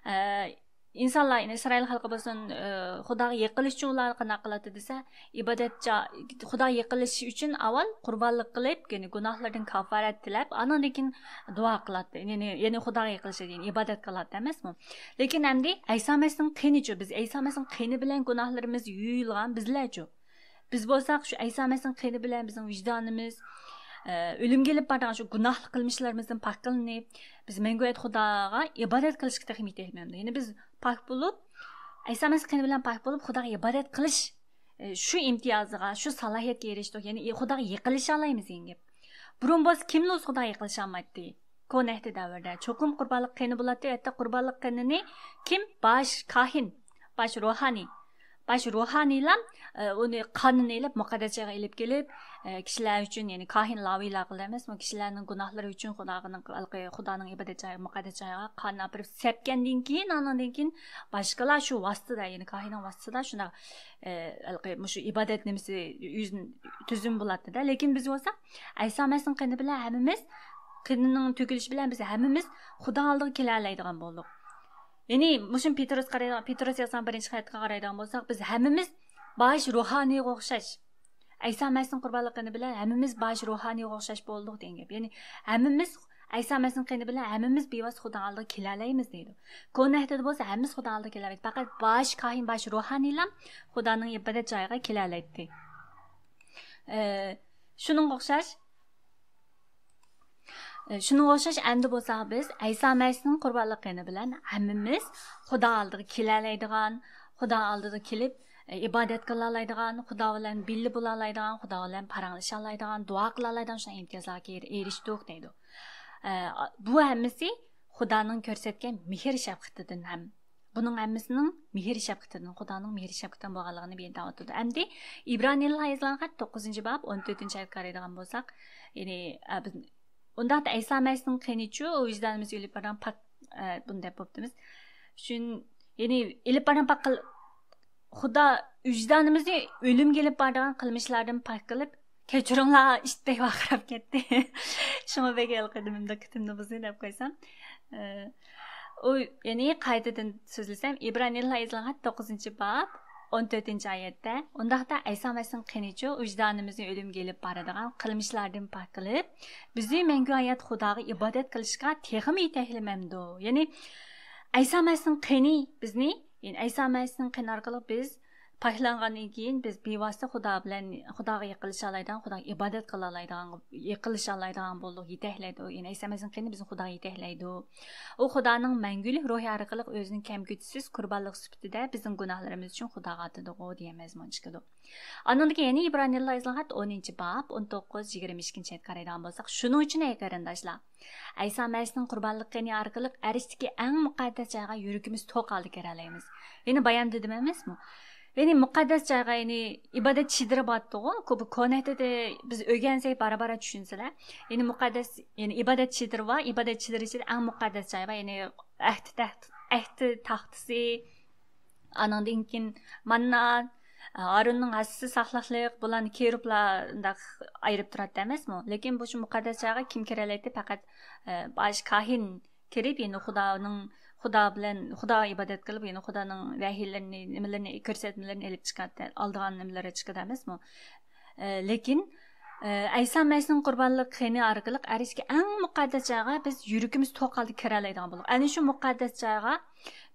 ئە، ئىنسانلار، يەنى ئىسرائىل خەلقى بولسۇن، ئە، خۇداغا يېقىنلىشىش ئۈچۈن ئۇلار قانداق قىلاتتى دېسە، ئىبادەت جا-، خۇداغا يېقىنلىشىش ئۈچۈن ئاۋۋال قۇربانلىق قىلىپ، يەنى گۇناھلىرىدىن كافارەت تىلەپ، ئانىڭدىن كېيىن دۇئا قىلاتتى. يەنى، يەنى خۇداغا يېقىنلىشىش دېگەن ئىبادەت قىلاتتى ئەمەسمۇ؟ لېكىن ئەمدى ئەيسا مەسىھنىڭ قېنىچۇ؟ بىز ئەيسا مەسىھنىڭ قېنى بىلەن گۇناھلىرىمىز يۇيۇلغان بىزلەرچۇ؟ بىز بولساق شۇ ئەيسا مەسىھنىڭ قېنى بىلەن بىزنىڭ ۋىجدانىمىز، ئە، ئۆلۈمگە ئېلىپ بارىدىغان شۇ گۇناھلىق قىلمىشلىرىمىزدىن پاك قىلىنىپ، بىز مەڭگۈ ھايات خۇداغا ئىبادەت قىلىشقا تېخىمۇ يېتەكلىمەمدۇ؟ يەنى بىز پاك بولۇپ، ئەيسا مەسىھ قېنى بىلەن پاك بولۇپ، خۇداغا ئىبادەت قىلىش، ئە، شۇ ئىمتىيازىغا، شۇ سالاھىيەتكە ئېرىشتۇق. يەنى خۇداغا يېقىنلىشالايمىز دېگەن گەپ. بۇرۇن بولسا كىملا ئۆزى خۇداغا يېقىنلىشالمايتتى؟ كونا ئەھدى دەۋرىدە چوقۇم قۇربانلىق قېنى بولاتتى. ھەتتا قۇربانلىق قېنىنى كىم؟ باش كاھىن، باش روھانىي. باش روھانىيلار، ئە، ئۇنى قانىنى ئېلىپ، مۇقەددەس جايغا ئېلىپ كېلىپ، ئە، كىشىلەر ئۈچۈن، يەنى كاھىن لاۋىيلار قىلىدۇ ئەمەسمۇ؟ كىشىلەرنىڭ گۇناھلىرى ئۈچۈن خۇدانىڭ، خۇدانىڭ ئىبادەت جايى، مۇقەددەس جايىغا قاننى ئاپىرىپ سەپكەندىن كېيىن، ئاندىن كېيىن باشقىلار شۇ ۋاسىتىدە، يەنى كاھىننىڭ ۋاسىتىسىدا شۇنداق، ئە، ھېلىقى مۇشۇ ئىبادەت نېمىسى يۈز-، تۈزۈم بولاتتى-دە. لېكىن بىز بولسا ئەيسا مەسىھنىڭ قېنى بىلەن ھەممىمىز، قېنىنىڭ تۆكۈلۈشى بىلەن بىز ھەممىمىز خۇدا ئالدىغا كېلەلەيدىغان بولدۇق. يەنى مۇشۇ پېتروس قارايدىغان، پېتروس يازغان بىرىنچى خەتكە قارايدىغان بولساق، بىز ھەممىمىز باش روھانىيغا ئوخشاش. ئەيسا مەسىھنىڭ قۇربانلىق قېنى بىلەن ھەممىمىز باش روھانىيغا ئوخشاش بولدۇق دېگەن گەپ. يەنى ھەممىمىز ئەيسا مەسىھنىڭ قېنى بىلەن ھەممىمىز بىۋاسىتە خۇدا ئالدىغا كېلەلەيمىز دەيدۇ. كونا ئەھدىدە بولسا ھەممىمىز خۇدا ئالدىغا كېلەلمەيدۇ. پەقەت باش كاھىن، باش روھانىيلار خۇدانىڭ ئىبادەت جايىغا كېلەلەيتتى. ئە، شۇنىڭغا ئوخشاش، ئە، شۇنىڭغا ئوخشاش ئەمدى بولسا بىز ئەيسا مەسىھنىڭ قۇربانلىق قېنى بىلەن ھەممىمىز خۇدا ئالدىغا كېلەلەيدىغان، خۇدا ئالدىغا كېلىپ، ئە، ئىبادەت قىلالايدىغان، خۇدا بىلەن بىللە بولالايدىغان، خۇدا بىلەن پاراڭلىشالايدىغان، دۇئا قىلالايدىغان شۇنداق ئىمتىيازلارغا ئېرىشتۇق دەيدۇ. ئە، بۇ ھەممىسى خۇدانىڭ كۆرسەتكەن مېھىر شەپقىتىدىن ھەم بۇنىڭ ھەممىسىنىڭ مېھىر شەپقىتىدىن، خۇدانىڭ مېھىر شەپقىتىدىن بولغانلىقىنى بۇ يەردە ئاڭلىتىدۇ. ئەمدى ئىبرانىيلارغا يېزىلغان خەت توققۇزىنچى باب ئون تۆتىنچى ئايەتكە قارايدىغان بولساق، يەنى، ئە، بىز، ئۇنداقتا ئەيسا مەسىھنىڭ قېنىچۇ، ئۇ ۋىجدانىمىزنى ئېلىپ بارغان پاك، ئە، بۇنى دەپ بوپتىمىز. شۇن-، يەنى ئېلىپ بارغان پاك قىل-، خۇدا ۋىجدانىمىزنى ئۆلۈمگە ئېلىپ بارىدىغان قىلمىشلاردىن پاك قىلىپ، كەچۈرۈڭلار، ئىت بەك ۋارقىراپ كەتتى. شۇڭا بەك ھېلىقى نېمىمدە كۈتۈمنى بۇزدى دەپ قويسام. ئۇ، يەنى قايتىدىن سۆزلىسەم، ئىبرانىيلار يېزىلغان توققۇزىنچى باب، ئون تۆتىنچى ئايەتتە، ئۇنداقتا ئەيسا مەسىھنىڭ قېنىچۇ ۋىجدانىمىزنى ئۆلۈمگە ئېلىپ بارىدىغان قىلمىشلاردىن پاك قىلىپ، بىزنى مەڭگۈ ھايات خۇداغا ئىبادەت قىلىشقا تېخىمۇ يېتەكلىمەمدۇ؟ يەنى ئەيسا مەسىھنىڭ قېنى بىزنى، يەنى ئەيسا مەسىھنىڭ قېنى ئارقىلىق بىز پاكلانغاندىن كېيىن بىز بىۋاسىتە خۇدا بىلەن، خۇداغا يېقىنلىشالايدىغان، خۇداغا ئىبادەت قىلالايدىغان، يېقىنلىشالايدىغان بولدۇق، يېتەكلەيدۇ. يەنى ئەيسا مەسىھنىڭ قېنى بىزنى خۇداغا يېتەكلەيدۇ. ئۇ خۇدانىڭ مەڭگۈلۈك روھى ئارقىلىق ئۆزىنىڭ كەمگۈتسىز قۇربانلىقى سۈپىتىدە بىزنىڭ گۇناھلىرىمىز ئۈچۈن خۇداغا ئاتىدىغۇ دېگەن مەزمۇن چىقىدۇ. ئاندىن كېيىن يەنە ئىبرانىيلار يېزىلغان ئونىنچى باب، ئون توققۇز، يىگىرمە ئىككىنچى ئايەتكە قارايدىغان بولساق، شۇنىڭ ئۈچۈن ئەي قېرىنداشلار، ئەيسا مەسىھنىڭ قۇربانلىق قېنى ئارقىلىق ئەرشتىكى ئەڭ مۇقەددەس جايغا يۈرىكىمىز توق ھالدا كىرەلەيمىز. يەنى بايام دېدىم ئەمەسمۇ؟ يەنى مۇقەددەس جايغا، يەنى ئىبادەت چېدىرى بارتتىغۇ، كو-، بۇ كونا ئەھدىدە بىز ئۆگەنسەك بارا-بارا چۈشىنىسىلەر. يەنى مۇقەددەس، يەنى ئىبادەت چېدىرى بار، ئىبادەت چېدىرى ئىچىدە ئەڭ مۇقەددەس جاي بار، يەنى ئەھدى تەخت-، ئەھدى تاختىسى، ئانىڭدىن كېيىن ماننا، ھارۇننىڭ ھەسسىسى ساقلاقلىق، بۇلارنى كېرۇبلار ئۇنداق ئايرىپ تۇراتتى ئەمەسمۇ؟ لېكىن بۇ شۇ مۇقەددەس جايغا كىم كىرەلەيتتى؟ پەقەت، ئە، باش كاھىن كىرىپ، يەنى خۇدانىڭ، خۇدا بىلەن، خۇداغا ئىبادەت قىلىپ، يەنى خۇدانىڭ ۋەھىيلىرىنى، نېمىلىرىنى، كۆرسەتمىلىرىنى ئېلىپ چىقاتتى، ئالىدىغان نېمىلىرى چىقىدۇ ئەمەسمۇ؟ ئە، لېكىن، ئە، ئەيسا مەسىھنىڭ قۇربانلىق قېنى ئارقىلىق ئەرشتىكى ئەڭ مۇقەددەس جايغا بىز يۈرىكىمىز توق ھالدا كىرەلەيدىغان بولدۇق. ئەنە شۇ مۇقەددەس جايغا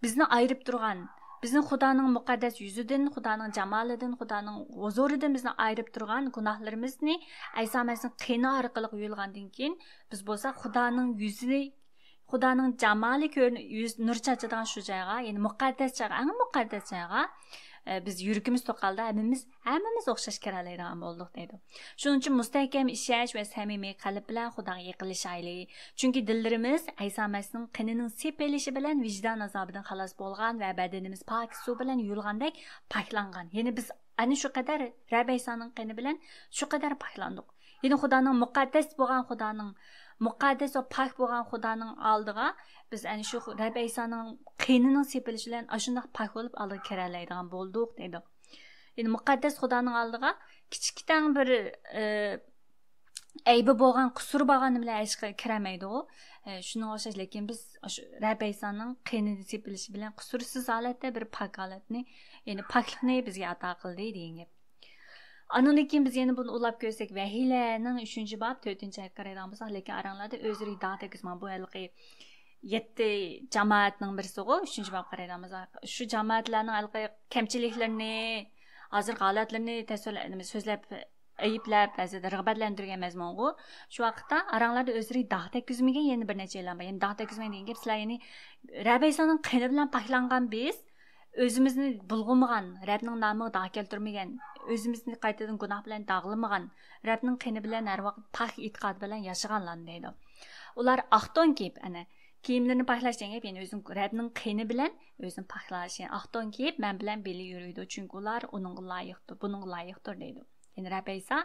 بىزنى ئايرىپ تۇرغان، بىزنى خۇدانىڭ مۇقەددەس يۈزىدىن، خۇدانىڭ جامالىدىن، خۇدانىڭ ھۇزۇرىدىن بىزنى ئايرىپ تۇرغان گۇناھلىرىمىزنى ئەيسا مەسىھنىڭ قېنى ئارقىلىق يۇيۇلغاندىن كېيىن، بىز بولسا خۇدانىڭ يۈزىنى، خۇدانىڭ جامالى كۆرۈن-، يۈز نۇر چاچىدىغان شۇ جايغا، يەنى مۇقەددەس جايغا، ئەڭ مۇقەددەس جايغا، ئە، بىز يۈرىكىمىز توق ھالدا ھەممىمىز، ھەممىمىز ئوخشاش كىرەلەيدىغان بولدۇق دەيدۇ. شۇنىڭ ئۈچۈن مۇستەھكەم ئىشەنچ ۋە سەمىمىي قەلب بىلەن خۇداغا يېقىنلىشايلى. چۈنكى دىللىرىمىز ئەيسا مەسىھنىڭ قېنىنىڭ سېپىلىشى بىلەن ۋىجدان ئازابىدىن خالاس بولغان ۋە بەدىنىمىز پاك سۇ بىلەن يۇيۇلغاندەك پاكلانغان. يەنى بىز ئەنە شۇ قەدەر رەب ئەيسانىڭ قېنى بىلەن شۇ قەدەر پاكلاندۇق. يەنى خۇدانىڭ مۇقەددەس بولغان، خۇدانىڭ مۇقەددەس ۋە پاك بولغان خۇدانىڭ ئالدىغا بىز ئەنە شۇ رەب ئەيسانىڭ قېنىنىڭ سېپىلىشى بىلەن ئاشۇنداق پاك بولۇپ ئالدىغا كىرەلەيدىغان بولدۇق دەيدۇ. يەنى مۇقەددەس خۇدانىڭ ئالدىغا كىچىككىتەڭ بىر، ئە، ئەيبى بولغان، قۇسۇرى بولغان بىلەن ھېچ كىرەلمەيدىغۇ. ئە، شۇنىڭغا ئوخشاش، لېكىن بىز شۇ رەب ئەيسانىڭ قېنىنى سېپىلىشى بىلەن قۇسۇرسىز ھالەتتە بىر پاك ھالەتنى، يەنى پاكلىقنى بىزگە ئاتا قىلدى دېگەن گەپ. ئانىڭدىن كېيىن بىز يەنە بۇنى ئۇلاپ كۆرسەك، ۋەھىيلەرنىڭ ئۈچىنچى باب، تۆتىنچى ئايەتكە قارايدىغان بولساق، لېكىن ئاراڭلاردا ئۆزلىرىگە داغ تەگكۈزمەڭ. بۇ ھېلىقى يەتتە جامائەتنىڭ بىرسىغۇ، ئۈچىنچى باب قارايدىغان بولساق. شۇ جامائەتلەرنىڭ ھېلىقى كەمچىلىكلىرىنى، ھازىرقى ھالەتلىرىنى تەسۋىرلەپ، سۆزلەپ، ئەيىبلەپ، بەزىدە رىغبەتلەندۈرگەن مەزمۇنغۇ. شۇ ۋاقىتتا ئاراڭلاردا ئۆزلىرىگە داغ تەگكۈزمىگەن يەنە بىر نەچچە ئېلان بار. يەنى داغ تەگكۈزمەڭ دېگەن گەپ، سىلەر يەنى رەب ئەيسانىڭ قېنى بىلەن پاكلانغان بىز، ئۆزىمىزنى بۇلغىمىغان، رەبنىڭ نامىغا داغ كەلتۈرمىگەن، ئۆزىمىزنى قايتىدىن گۇناھ بىلەن داغلىمىغان، رەبنىڭ قېنى بىلەن ھەر ۋاقىت پاك ئېتىقاد بىلەن ياشىغانلارنى دەيدۇ. ئۇلار ئاق تون كىيىپ، ئەنە، كىيىملىرىنى پاكلاش دېگەن گەپ، يەنى ئۆزىنىڭ رەبنىڭ قېنى بىلەن ئۆزىنى پاكلاش، يەنى ئاق تون كىيىپ، مەن بىلەن بىللە يۈرىدۇ، چۈنكى ئۇلار ئۇنىڭغا لايىقتۇر، بۇنىڭغا لايىقتۇر دەيدۇ. يەنى رەب ئەيسا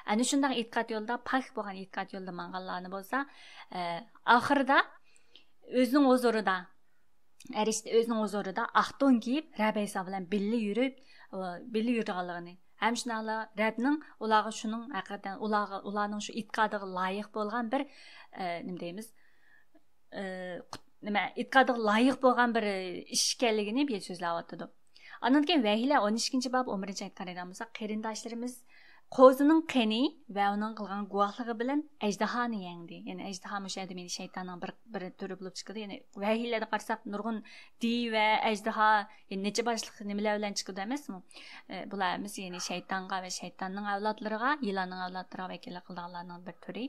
ئەنە شۇنداق ئېتىقاد يولىدا، پاك بولغان ئېتىقاد يولىدا ماڭغانلارنى بولسا، ئە، ئاخىرىدا ئۆزىنىڭ ھۇزۇرىدا، ئەرشتە ئۆزىنىڭ ھۇزۇرىدا ئاق تون كىيىپ، رەب ئەيسا بىلەن بىللە يۈرۈپ، ئە، بىللە يۈرىدىغانلىقىنى، ھەم شۇنداقلا رەبنىڭ ئۇلارغا شۇنىڭ ھەقىقەتەن ئۇلارغا، ئۇلارنىڭ شۇ ئېتىقادىغا لايىق بولغان بىر، ئە، نېمە دەيمىز، ئى، قۇت-، نېمە، ئېتىقادىغا لايىق بولغان بىر ئىش ئىكەنلىكىنى بۇ يەردە سۆزلەۋاتىدۇ. ئاندىن كېيىن ۋەھىيلەر ئون ئىككىنچى باب، ئون بىرىنچى ئايەتكە قارايدىغان بولساق، قېرىنداشلىرىمىز، قوزىنىڭ قېنى ۋە ئۇنىڭ قىلغان گۇۋاھلىقى بىلەن ئەجدىھانى يەڭدى. يەنى ئەجدىھا مۇشۇ يەردە مېنى شەيتاننىڭ بىر، بىر تۈرى بولۇپ چىقىدۇ. يەنى ۋەھىيلەردە قارىساق، نۇرغۇن دېۋە، ئەجدىھا، يەنى نەچچە باشلىق نېمىلەر بىلەن چىقىدۇ ئەمەسمۇ؟ ئى، بۇلار ھەممىسى يەنى شەيتانغا ۋە شەيتاننىڭ ئەۋلادلىرىغا، يىلاننىڭ ئەۋلادلىرىغا ۋەكىللىك قىلىدىغانلارنىڭ بىر تۈرى.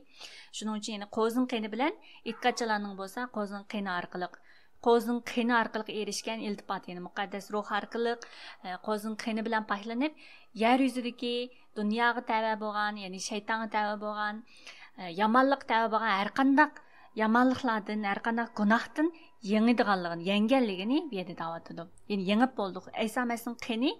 شۇنىڭ ئۈچۈن يەنى قوزىنىڭ قېنى بىلەن ئېتىقادچىلارنىڭ بولسا قوزىنىڭ قېنى ئارقىلىق، قوزىنىڭ قېنى ئارقىلىق ئېرىشكەن ئىلتىپات، يەنى مۇقەددەس روھ ئارقىلىق، ئە، قوزىنىڭ قېنى بىلەن پاكلىنىپ، يەر يۈزىدىكى دۇنياغا تەۋە بولغان، يەنى شەيتانغا تەۋە بولغان، ئە، يامانلىققا تەۋە بولغان ھەر قانداق يامانلىقلاردىن، ھەر قانداق گۇناھتىن يېڭىدىغانلىقىنى، يەڭگەنلىكىنى بۇ يەردە دەۋاتىدۇ. يەنى يېڭىپ بولدۇق. ئەيسا مەسىھنىڭ قېنى،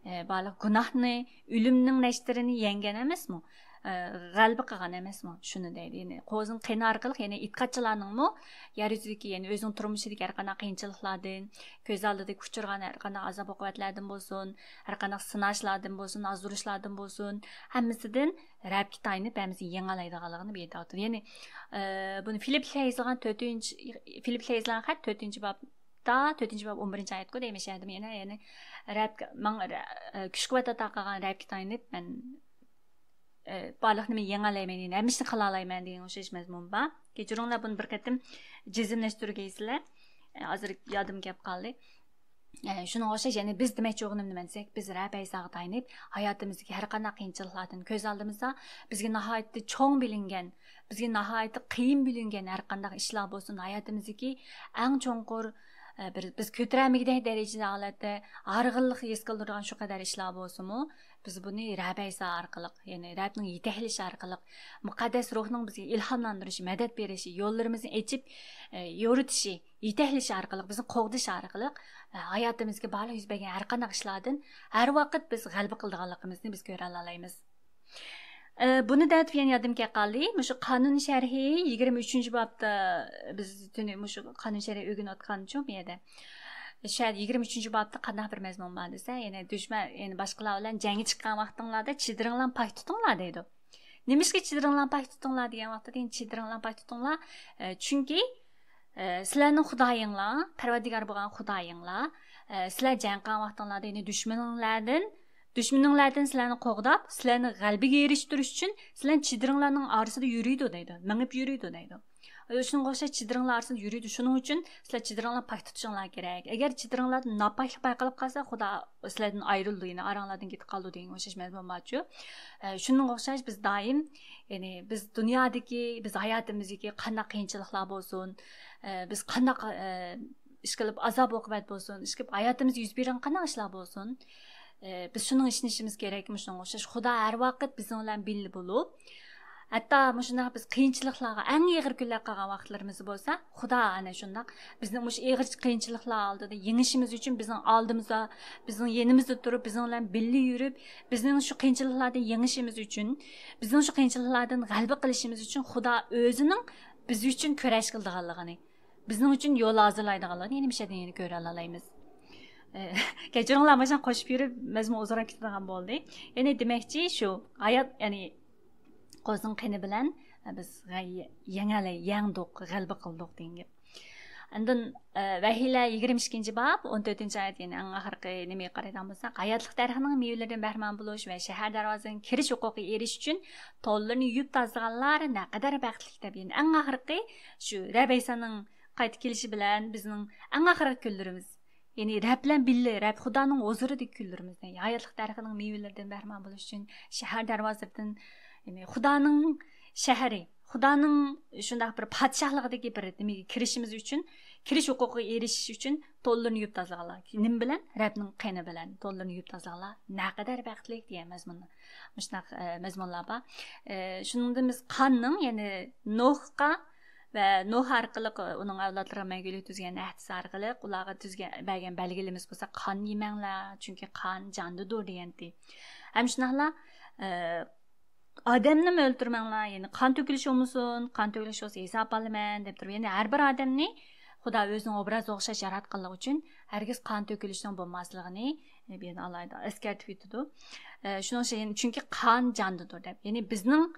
ئە، بارلىق گۇناھنى، ئۆلۈمنىڭ نەشتىرىنى يەڭگەن ئەمەسمۇ؟ غەلىبە قىلغان ئەمەسمۇ؟ شۇنى دەيدۇ. يەنى قوزىنىڭ قېنى ئارقىلىق، يەنى ئېتىقادچىلارنىڭمۇ يەر يۈزىدىكى، يەنى ئۆزىنىڭ تۇرمۇشىدىكى ھەر قانداق قىيىنچىلىقلاردىن، كۆز ئالدىدىكى ئۇچرىغان ھەر قانداق ئازاب ئوقۇبەتلەردىن بولسۇن، ھەر قانداق سىناشلاردىن بولسۇن، ئازدۇرۇشلاردىن بولسۇن، ھەممىسىدىن رەبكە تايىنىپ ھەممىسىنى يېڭەلەيدىغانلىقىنى بۇ يەردە ئېيتىۋاتىدۇ. يەنى، ئە، بۇنى فىلىپ يېزىلغان تۆتىنچى، فىلىپ يېزىلغان خەت تۆتىنچى بابتا، تۆتىنچى باب ئون بىرىنچى ئايەتكۇ دەيمەن شەھەردىمۇ يەنە، يەنى رەب، ماڭا، ئە، كۈچ قۇۋۋەت ئاتا قىلغان رەبكە تايىنىپ مەن، ئە، بارلىق نېمىنى يېڭەلەيمەن، يەنى ھەممە ئىشنى قىلالايمەن دېگەن ئوخشاش مەزمۇن بار. كەچۈرۈڭلار، بۇنى بىر قېتىم جەزملەشتۈرگەيسىلەر. ئە، ھازىر يادىم كەپ قالدى. ئە، شۇنىڭغا ئوخشاش يەنە بىز دېمەكچى بولغىنىم نېمە دېسەك، بىز رەب ئەيساغا تايىنىپ، ھاياتىمىزدىكى ھەر قانداق قىيىنچىلىقلاردىن كۆز ئالدىمىزدا بىزگە ناھايىتى چوڭ بىلىنگەن، بىزگە ناھايىتى قىيىن بىلىنگەن ھەر قانداق ئىشلار بولسۇن، ھاياتىمىزدىكى ئەڭ چوڭقۇر، ئە، بىر، بىز كۆتۈرەلمىگۈدەك دەرىجىدە ھالەتتە ھارغىنلىق ھېس قىلدۇرىدىغان شۇ قەدەر ئىشلار بولسىمۇ، بىز بۇنى رەب ئەيسا ئارقىلىق، يەنى رەبنىڭ يېتەكلىشى ئارقىلىق، مۇقەددەس روھنىڭ بىزگە ئىلھاملاندۇرۇشى، مەدەت بېرىشى، يوللىرىمىزنى ئېچىپ، ئە، يورۇتۇشى، يېتەكلىشى ئارقىلىق، بىزنى قوغدىشى ئارقىلىق، ئە، ھاياتىمىزدىكى بارلىق يۈز بەرگەن ھەر قانداق ئىشلاردىن ھەر ۋاقىت بىز غەلىبە قىلىدىغانلىقىمىزنى بىز كۆرەلەيمىز. ئە، بۇنى دەپ يەنە يادىمغا كەپ قالدى. مۇشۇ قانۇن شەرھى يىگىرمە ئۈچىنچى بابتا، بىز تۈنۈ مۇشۇ قانۇن شەرھى ئۆگىنىۋاتقانچۇ بۇ يەردە. شەھەر يىگىرمە ئۈچىنچى بابتا قانداق بىر مەزمۇن بار دېسە، يەنى دۈشمەن، يەنى باشقىلار بىلەن جەڭگە چىققان ۋاقتىڭلاردا چېدىرىڭلارنى پاك تۇتۇڭلار دەيدۇ. نېمىشقا چېدىرىڭلارنى پاك تۇتۇڭلار دېگەن ۋاقتىدا، يەنى چېدىرىڭلارنى پاك تۇتۇڭلار، ئە، چۈنكى، ئە، سىلەرنىڭ خۇدايىڭلار، پەرۋەردىگار بولغان خۇدايىڭلار، ئە، سىلەر جەڭ قىلغان ۋاقتىڭلاردا، يەنى دۈشمىنىڭلاردىن، دۈشمىنىڭلاردىن سىلەرنى قوغداپ، سىلەرنى غەلىبىگە ئېرىشتۈرۈش ئۈچۈن سىلەرنى چېدىرىڭلارنىڭ ئارىسىدا يۈرىدۇ دەيدۇ، مېڭىپ يۈرىدۇ دەيدۇ. شۇنىڭغا ئوخشاش چېدىرىڭلار ئارىسىدا يۈرىدۇ. شۇنىڭ ئۈچۈن سىلەر چېدىرىڭلارنى پاك تۇتۇشۇڭلار كېرەك. ئەگەر چېدىرىڭلاردا ناپاكلىق بايقىلىپ قالسا، خۇدا سىلەردىن ئايرىلىدۇ، يەنى ئاراڭلاردىن كېتىپ قالىدۇ دېگەن ئوخشاش مەزمۇن بارچۇ. ئە، شۇنىڭغا ئوخشاش بىز دائىم، يەنى بىز دۇنيادىكى، بىز ھاياتىمىزدىكى قانداق قىيىنچىلىقلار بولسۇن، ئە، بىز قانداق، ئە، ئىش قىلىپ ئازاب ئوقۇبەت بولسۇن، ئىش قىلىپ ھاياتىمىزدا يۈز بېرىدىغان قانداق ئىشلار بولسۇن، ئە، بىز شۇنىڭغا ئىشىنىشىمىز كېرەك. شۇنىڭغا ئوخشاش خۇدا ھەر ۋاقىت بىزنىڭ بىلەن بىللە بولۇپ، ھەتتا مۇشۇنداق بىز قىيىنچىلىقلارغا، ئەڭ ئېغىر كۈنلەرگە قالغان ۋاقىتلىرىمىزدا بولسا، خۇدا ئەنە شۇنداق بىزنى مۇشۇ ئېغىر قىيىنچىلىقلار ئالدىدا يېڭىشىمىز ئۈچۈن بىزنىڭ ئالدىمىزدا، بىزنىڭ يېنىمىزدا تۇرۇپ، بىزنىڭ بىلەن بىللە يۈرۈپ، بىزنىڭ شۇ قىيىنچىلىقلاردىن يېڭىشىمىز ئۈچۈن، بىزنىڭ شۇ قىيىنچىلىقلاردىن غەلىبە قىلىشىمىز ئۈچۈن خۇدا ئۆزىنىڭ بىز ئۈچۈن كۈرەش قىلىدىغانلىقىنى، بىزنىڭ ئۈچۈن يول ھازىرلايدىغانلىقىنى يەنە مۇشۇ يەردىن يەنە كۆرەلەيمىز. ئە، كەچۈرۈڭلار، مانا قوشۇپ يۈرۈپ مەزمۇن ئۇزۇنراق كېتىدىغان بولدى. يەنى دېمەكچى شۇ، ھايات، يەنى قوزىنىڭ قېنى بىلەن بىز غەي-، يەڭەلەي-، يەڭدۇق، غەلىبە قىلدۇق دېگەن گەپ. ئاندىن، ئە، ۋەھىيلەر يىگىرمە ئىككىنچى باب، ئون تۆتىنچى ئايەت، يەنى ئەڭ ئاخىرقى نېمىگە قارايدىغان بولساق، ھاياتلىق دەرىخىنىڭ مېۋىلىرىدىن بەھرىمەن بولۇش ۋە شەھەر دەرۋازىسىدىن كىرىش ھوقۇقىغا ئېرىشىش ئۈچۈن تونلىرىنى يۇيۇپ تازىلىغانلار نەقەدەر بەختلىك دەپ، يەنى ئەڭ ئاخىرقى شۇ رەب ئەيسانىڭ قايتا كېلىشى بىلەن بىزنىڭ ئەڭ ئاخىرقى كۈنلىرىمىز. يەنى رەب بىلەن بىللە، رەب خۇدانىڭ ھۇزۇرىدىكى كۈنلىرىمىزنى، ھاياتلىق دەرىخىنىڭ مېۋىلىرىدىن بەھرىمەن بولۇش ئۈچۈن شەھەر دەرۋازىلىرىدىن، يەنى خۇدانىڭ شەھىرى، خۇدانىڭ شۇنداق بىر پادىشاھلىقىدىكى بىر نېمىگە كىرىشىمىز ئۈچۈن، كىرىش ھوقۇقىغا ئېرىشىش ئۈچۈن تونلىرىنى يۇيۇپ تازىلىغانلار. نېمە بىلەن؟ رەبنىڭ قېنى بىلەن تونلىرىنى يۇيۇپ تازىلىغانلار نەقەدەر بەختلىك دېگەن مەزمۇن. مۇشۇنداق، ئە، مەزمۇنلار بار. ئە، شۇنىڭدىن بىز قاننىڭ، يەنى نوھقا ۋە نوھ ئارقىلىق ئۇنىڭ ئەۋلادلىرىغا مەڭگۈلۈك تۈزگەن ئەھدىسى ئارقىلىق ئۇلارغا تۈزگەن، بەرگەن بەلگىلىمىسى بولسا، قان يېمەڭلار، چۈنكى قان جاندىدۇر دېگەنتى. ھەم شۇنداقلا، ئە، ئادەمنىمۇ ئۆلتۈرمەڭلار، يەنى قان تۆكۈلۈش بولمىسۇن، قان تۆكۈلۈش بولسا ھېساب ئالىمەن دەپ تۇرۇپ، يەنى ھەر بىر ئادەمنى خۇدا ئۆزىنىڭ ئوبرازىغا ئوخشاش ياراتقانلىقى ئۈچۈن ھەرگىز قان تۆكۈلۈشنىڭ بولماسلىقىنى، ئە، بۇ يەردە ئالاھىدە ئەسكەرتىپ ئۆتىدۇ. ئە، شۇنىڭ ئۈچۈن، يەنى چۈنكى قان جاندىدۇر دەپ. يەنى بىزنىڭ،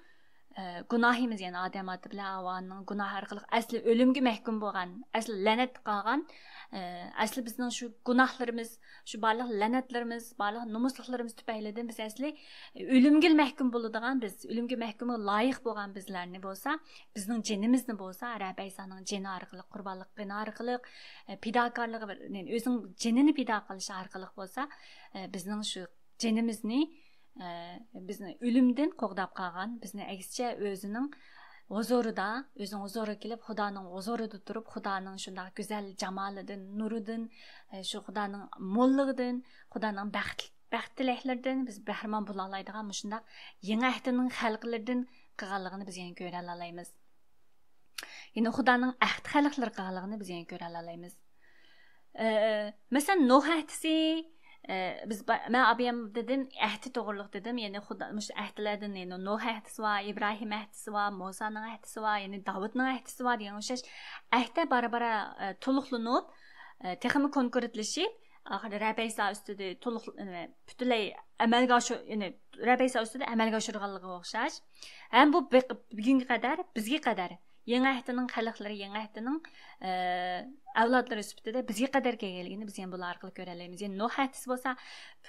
ئە، گۇناھىمىز، يەنى ئادەم ئاتا بىلەن ھاۋانىڭ گۇناھى ئارقىلىق ئەسلى ئۆلۈمگە مەھكۇم بولغان، ئەسلى لەنەتتە قالغان، ئە، ئەسلى بىزنىڭ شۇ گۇناھلىرىمىز، شۇ بارلىق لەنەتلىرىمىز، بارلىق نومۇسلۇقلىرىمىز تۈپەيلىدىن بىز ئەسلى ئۆلۈمگە مەھكۇم بولىدىغان، بىز ئۆلۈمگە مەھكۇمغا لايىق بولغان بىزلەرنى بولسا، بىزنىڭ جېنىمىزنى بولسا، رەب ئەيسانىڭ جېنى ئارقىلىق، قۇربانلىق قېنى ئارقىلىق، ئە، پىداكارلىقى، بىر، يەنى ئۆزىنىڭ جېنىنى پىدا قىلىشى ئارقىلىق بولسا، ئە، بىزنىڭ شۇ جېنىمىزنى، ئە، بىزنى ئۆلۈمدىن قوغداپ قالغان، بىزنى ئەكسىچە ئۆزىنىڭ ھۇزۇرىدا، ئۆزىنىڭ ھۇزۇرىغا كېلىپ، خۇدانىڭ ھۇزۇرىدا تۇرۇپ، خۇدانىڭ شۇنداق گۈزەل جامالىدىن، نۇرىدىن، ئە، شۇ خۇدانىڭ موللۇقىدىن، خۇدانىڭ بەخت، بەخت تىلەكلىرىدىن بىز بەھرىمەن بولالايدىغان مۇشۇنداق يېڭى ئەھدىنىڭ خەلقلىرىدىن قىلغانلىقىنى بىز يەنە كۆرەلەيمىز. يەنە خۇدانىڭ ئەھدى خەلقلىرى قىلغانلىقىنى بىز يەنە كۆرەلەيمىز. ئە، مەسىلەن، نوھ ئەھدىسى، ئە، بىز با-، مەن ئابىيام دېدىم، ئەھدى توغرۇلۇق دېدىم. يەنى خۇدا، مۇشۇ ئەھدىلەردىن، يەنى نوھ ئەھدىسى بار، ئىبراھىم ئەھدىسى بار، مۇسانىڭ ئەھدىسى بار، يەنى داۋۇتنىڭ ئەھدىسى بار دېگەن ئوخشاش ئەھدە بارا-بارا، ئە، تولۇقلىنىپ، ئە، تېخىمۇ كونكرېتلىشىپ، ئاخىرى رەب ئەيسا ئۈستىدە تولۇق، ئە، پۈتۈنلەي ئەمەلگە ئاشۇر-، يەنى رەب ئەيسا ئۈستىدە ئەمەلگە ئاشۇرغانلىقىغا ئوخشاش. ھەم بۇ بېقىپ، بۈگۈنگە قەدەر، بىزگە قەدەر يېڭى ئەھدىنىڭ خەلقلىرى، يېڭى ئەھدىنىڭ، ئە، ئەۋلادلىرى سۈپىتىدە بىزگە قەدەر كەلگەنلىكىنى بىز يەنە بۇلار ئارقىلىق كۆرەلەيمىز. يەنى نوھ ئەھدىسى بولسا،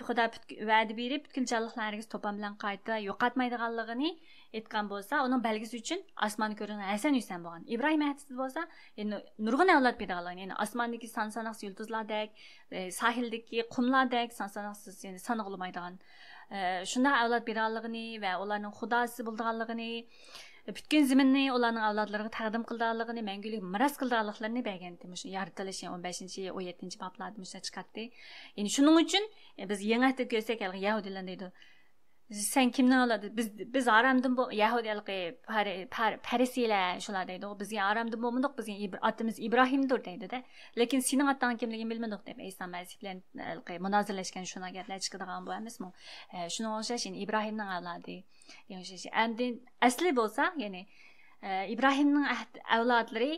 خۇدا پۈتكۈ-، ۋەدە بېرىپ، پۈتكۈل جانلىقلار ھەرگىز توپان بىلەن قايتا يوقاتمايدىغانلىقىنى ئېيتقان بولسا، ئۇنىڭ بەلگىسى ئۈچۈن ئاسماندا كۆرۈنگەن ھەسەن ھۈسەن بولغان. ئىبراھىم ئەھدىسى بولسا، يەنى نۇرغۇن ئەۋلاد بېرىدىغانلىقىنى، يەنى ئاسماندىكى سان ساناقسىز يۇلتۇزلاردەك، ئە، ساھىلدىكى قۇملاردەك سان ساناقسىز، يەنى سانىغىلى بولمايدىغان، ئە، شۇنداق ئەۋلاد بېرىدىغانلىقىنى ۋە ئۇلارنىڭ خۇداسى بولىدىغانلىقىنى، پۈتكۈل زېمىننى ئۇلارنىڭ ئەۋلادلىرىغا تەقدىم قىلىدىغانلىقىنى، مەڭگۈلۈك مىراس قىلىدىغانلىقلىرىنى بەرگەنتى. مۇشۇ يارىتىلىش، يەنى ئون بەشىنچى، ئون يەتتىنچى بابلاردا مۇشۇ چىقاتتى. يەنى شۇنىڭ ئۈچۈن، ئە، بىز يېڭى ئەھدىدە كۆرسەك، ھېلىقى يەھۇدىيلار دەيدۇ، سەن كىمنىڭ ئەۋلادى؟ بىز، بىز ئارامدىن بو-، يەھۇدىي ھېلىقى پەر-، پەر-، پەرىسىيلەر شۇلار دەيدۇ. بىز ئارامدىن بولمىدۇق، بىز ئىب-، ئاتىمىز ئىبراھىمدۇر دەيدۇ-دە. لېكىن سېنىڭ ئاتاڭ كىملىكىنى بىلمىدۇق دەپ ئەيسا مەسىھ بىلەن ھېلىقى مۇنازىرىلەشكەن شۇنداق گەپلەر چىقىدىغان بۇ ئەمەسمۇ؟ ئە، شۇنىڭغا ئوخشاش، يەنى ئىبراھىمنىڭ ئەۋلادى. ئەمدى ئەسلى بولسا، يەنى، ئە، ئىبراھىمنىڭ ئەھد-، ئەۋلادلىرى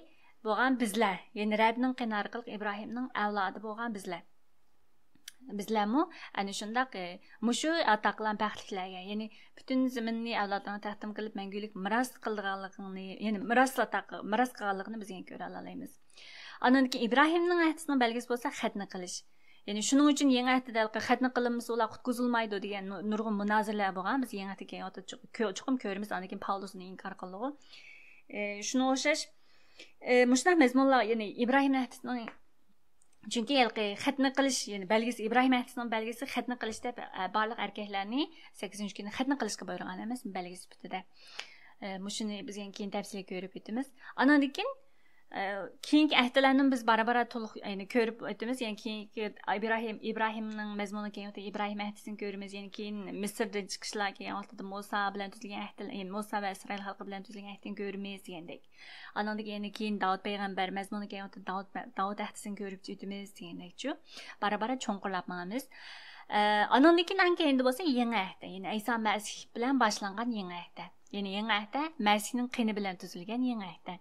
بولغان بىزلەر، يەنى رەبنىڭ قېنى ئارقىلىق ئىبراھىمنىڭ ئەۋلادى بولغان بىزلەر. بىزلەرمۇ ئەنە شۇنداق، ئە، مۇشۇ ئاتا قىلغان بەختلىكلەرگە، يەنى پۈتۈن زېمىننى ئەۋلادلارغا تەقدىم قىلىپ، مەڭگۈلۈك مىراس قىلىدىغانلىقىنى، يەنى مىراس ئاتا قىل-، مىراس قىلغانلىقىنى بىز يەنە كۆرەلەيمىز. ئاندىن كېيىن ئىبراھىمنىڭ ئەھدىسىنىڭ بەلگىسى بولسا خەتنە قىلىش. يەنى شۇنىڭ ئۈچۈن يېڭى ئەھدىدە خەتنە قىلىنمىسا ئۇلار قۇتقۇزۇلمايدۇ دېگەن نۇ-، نۇرغۇن مۇنازىرىلەر بولغان. بىز يېڭى ئەھدىگە كېلىۋاتىدۇ، چوق-، كۆ-، چوقۇم كۆرىمىز، ئاندىن كېيىن پاۋلۇس ئۇنى ئىنكار قىلىدۇ. ئە، شۇنىڭغا ئوخشاش، ئە، مۇشۇنداق مەزمۇنلار، يەنى ئىبراھىم ئەھدىسىنىڭ، چۈنكى ھېلىقى خەتنە قىلىش، يەنى بەلگىسى، ئىبراھىم ئەھدىسىنىڭ بەلگىسى خەتنە قىلىش دەپ، ئە، بارلىق ئەركەكلەرنى سەككىزىنچى كۈنى خەتنە قىلىشقا بۇيرۇغان ئەمەسمۇ، بەلگىسى سۈپىتىدە. ئە، مۇشۇنى بىز يەنە كېيىن تەپسىلىي كۆرۈپ ئۆتىمىز. ئانىڭدىن كېيىن، ئە، كېيىنكى ئەھدىلەرنى بىز بارا-بارا تولۇق، يەنى كۆرۈپ ئۆتىمىز. يەنى كېيىنكى ئىبراھىم، ئىبراھىمنىڭ مەزمۇنى كېيىن ئىبراھىم ئەھدىسىنى كۆرىمىز. يەنى كېيىن مىسىردىن چىقىشلار كېلگەن ۋاقتىدا مۇسا بىلەن تۈزۈلگەن ئەھدى، يەنى مۇسا ۋە ئىسرائىل خەلقى بىلەن تۈزۈلگەن ئەھدىنى كۆرىمىز دېگەندەك. ئانىڭدىن كېيىن، كېيىن داۋۇت پەيغەمبەر مەزمۇنى كېلگەن ۋاقتىدا داۋۇت، داۋۇت ئەھدىسىنى كۆرۈپ ئۆتىمىز دېگەندەكچۇ. بارا-بارا چوڭقۇرلاپ ماڭىمىز. ئە، ئانىڭدىن كېيىن ئەڭ كەينىدە بولسا يېڭى ئەھدە، يەنى ئەيسا مەسىھ بىلەن باشلانغان يېڭى ئەھدە. يەنى يېڭى ئەھدە، مەسىھنىڭ قېنى بىلەن تۈزۈلگەن يېڭى ئەھدە.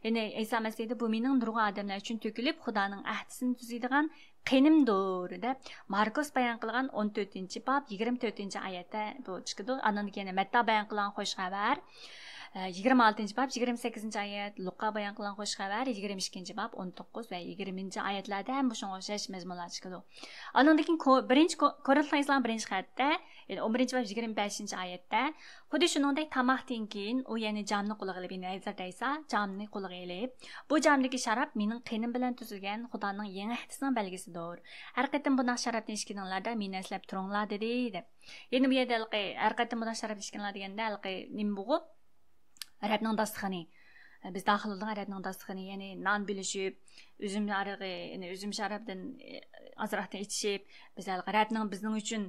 يەنى ئەيسا مەسىھ دەيدۇ، بۇ مېنىڭ نۇرغۇن ئادەملەر ئۈچۈن تۆكۈلۈپ، خۇدانىڭ ئەھدىسىنى تۈزىدىغان قېنىمدۇر، دەپ ماركوس بايان قىلغان ئون تۆتىنچى باب يىگىرمە تۆتىنچى ئايەتتە بۇ چىقىدۇ. ئاندىن كېيىن مەتتا بايان قىلغان خوش خەۋەر، ئە، يىگىرمە ئالتىنچى باب يىگىرمە سەككىزىنچى ئايەت، لۇقا بايان قىلغان خوش خەۋەر يىگىرمە ئىككىنچى باب ئون توققۇز ۋە يىگىرمىنچى ئايەتلەردە ھەم بۇ شۇنىڭغا ئوخشاش مەزمۇنلار چىقىدۇ. ئاندىن كېيىن كو-، بىرىنچى كو-، كورىنتلار يېزىلغان بىرىنچى خەتتە، يەنى ئون بىرىنچى باب يىگىرمە بەشىنچى ئايەتتە، خۇددى شۇنىڭدەك تاماقتىن كېيىن ئۇ يەنى جامنى قولىغا ئېلىپ، يەنى ھەزرەت ئەيسا جامنى قولىغا ئېلىپ، بۇ جامدىكى شاراب مېنىڭ قېنىم بىلەن تۈزۈلگەن خۇدانىڭ يېڭى ئەھدىسىنىڭ بەلگىسىدۇر. ھەر قېتىم بۇنداق شارابتىن ئىچكىنىڭلاردا مېنى ئەسلەپ تۇرۇڭلار، دېدى، دەپ. يەنى بۇ يەردە ھېلىقى ھەر قېتىم بۇنداق شارابتىن ئىچكىنىڭلار دېگەندە، ھېلىقى نېمە بۇغۇ؟ رەبنىڭ داستىخىنى. بىز داخىل بولدۇق رەبنىڭ داستىخىنى، يەنى نان بۆلۈشۈپ، ئۈزۈم ئارىغى، يەنى ئۈزۈم شارابىدىن، ئازراقتىن ئىچىشىپ، بىز ھېلىقى رەبنىڭ بىزنىڭ ئۈچۈن،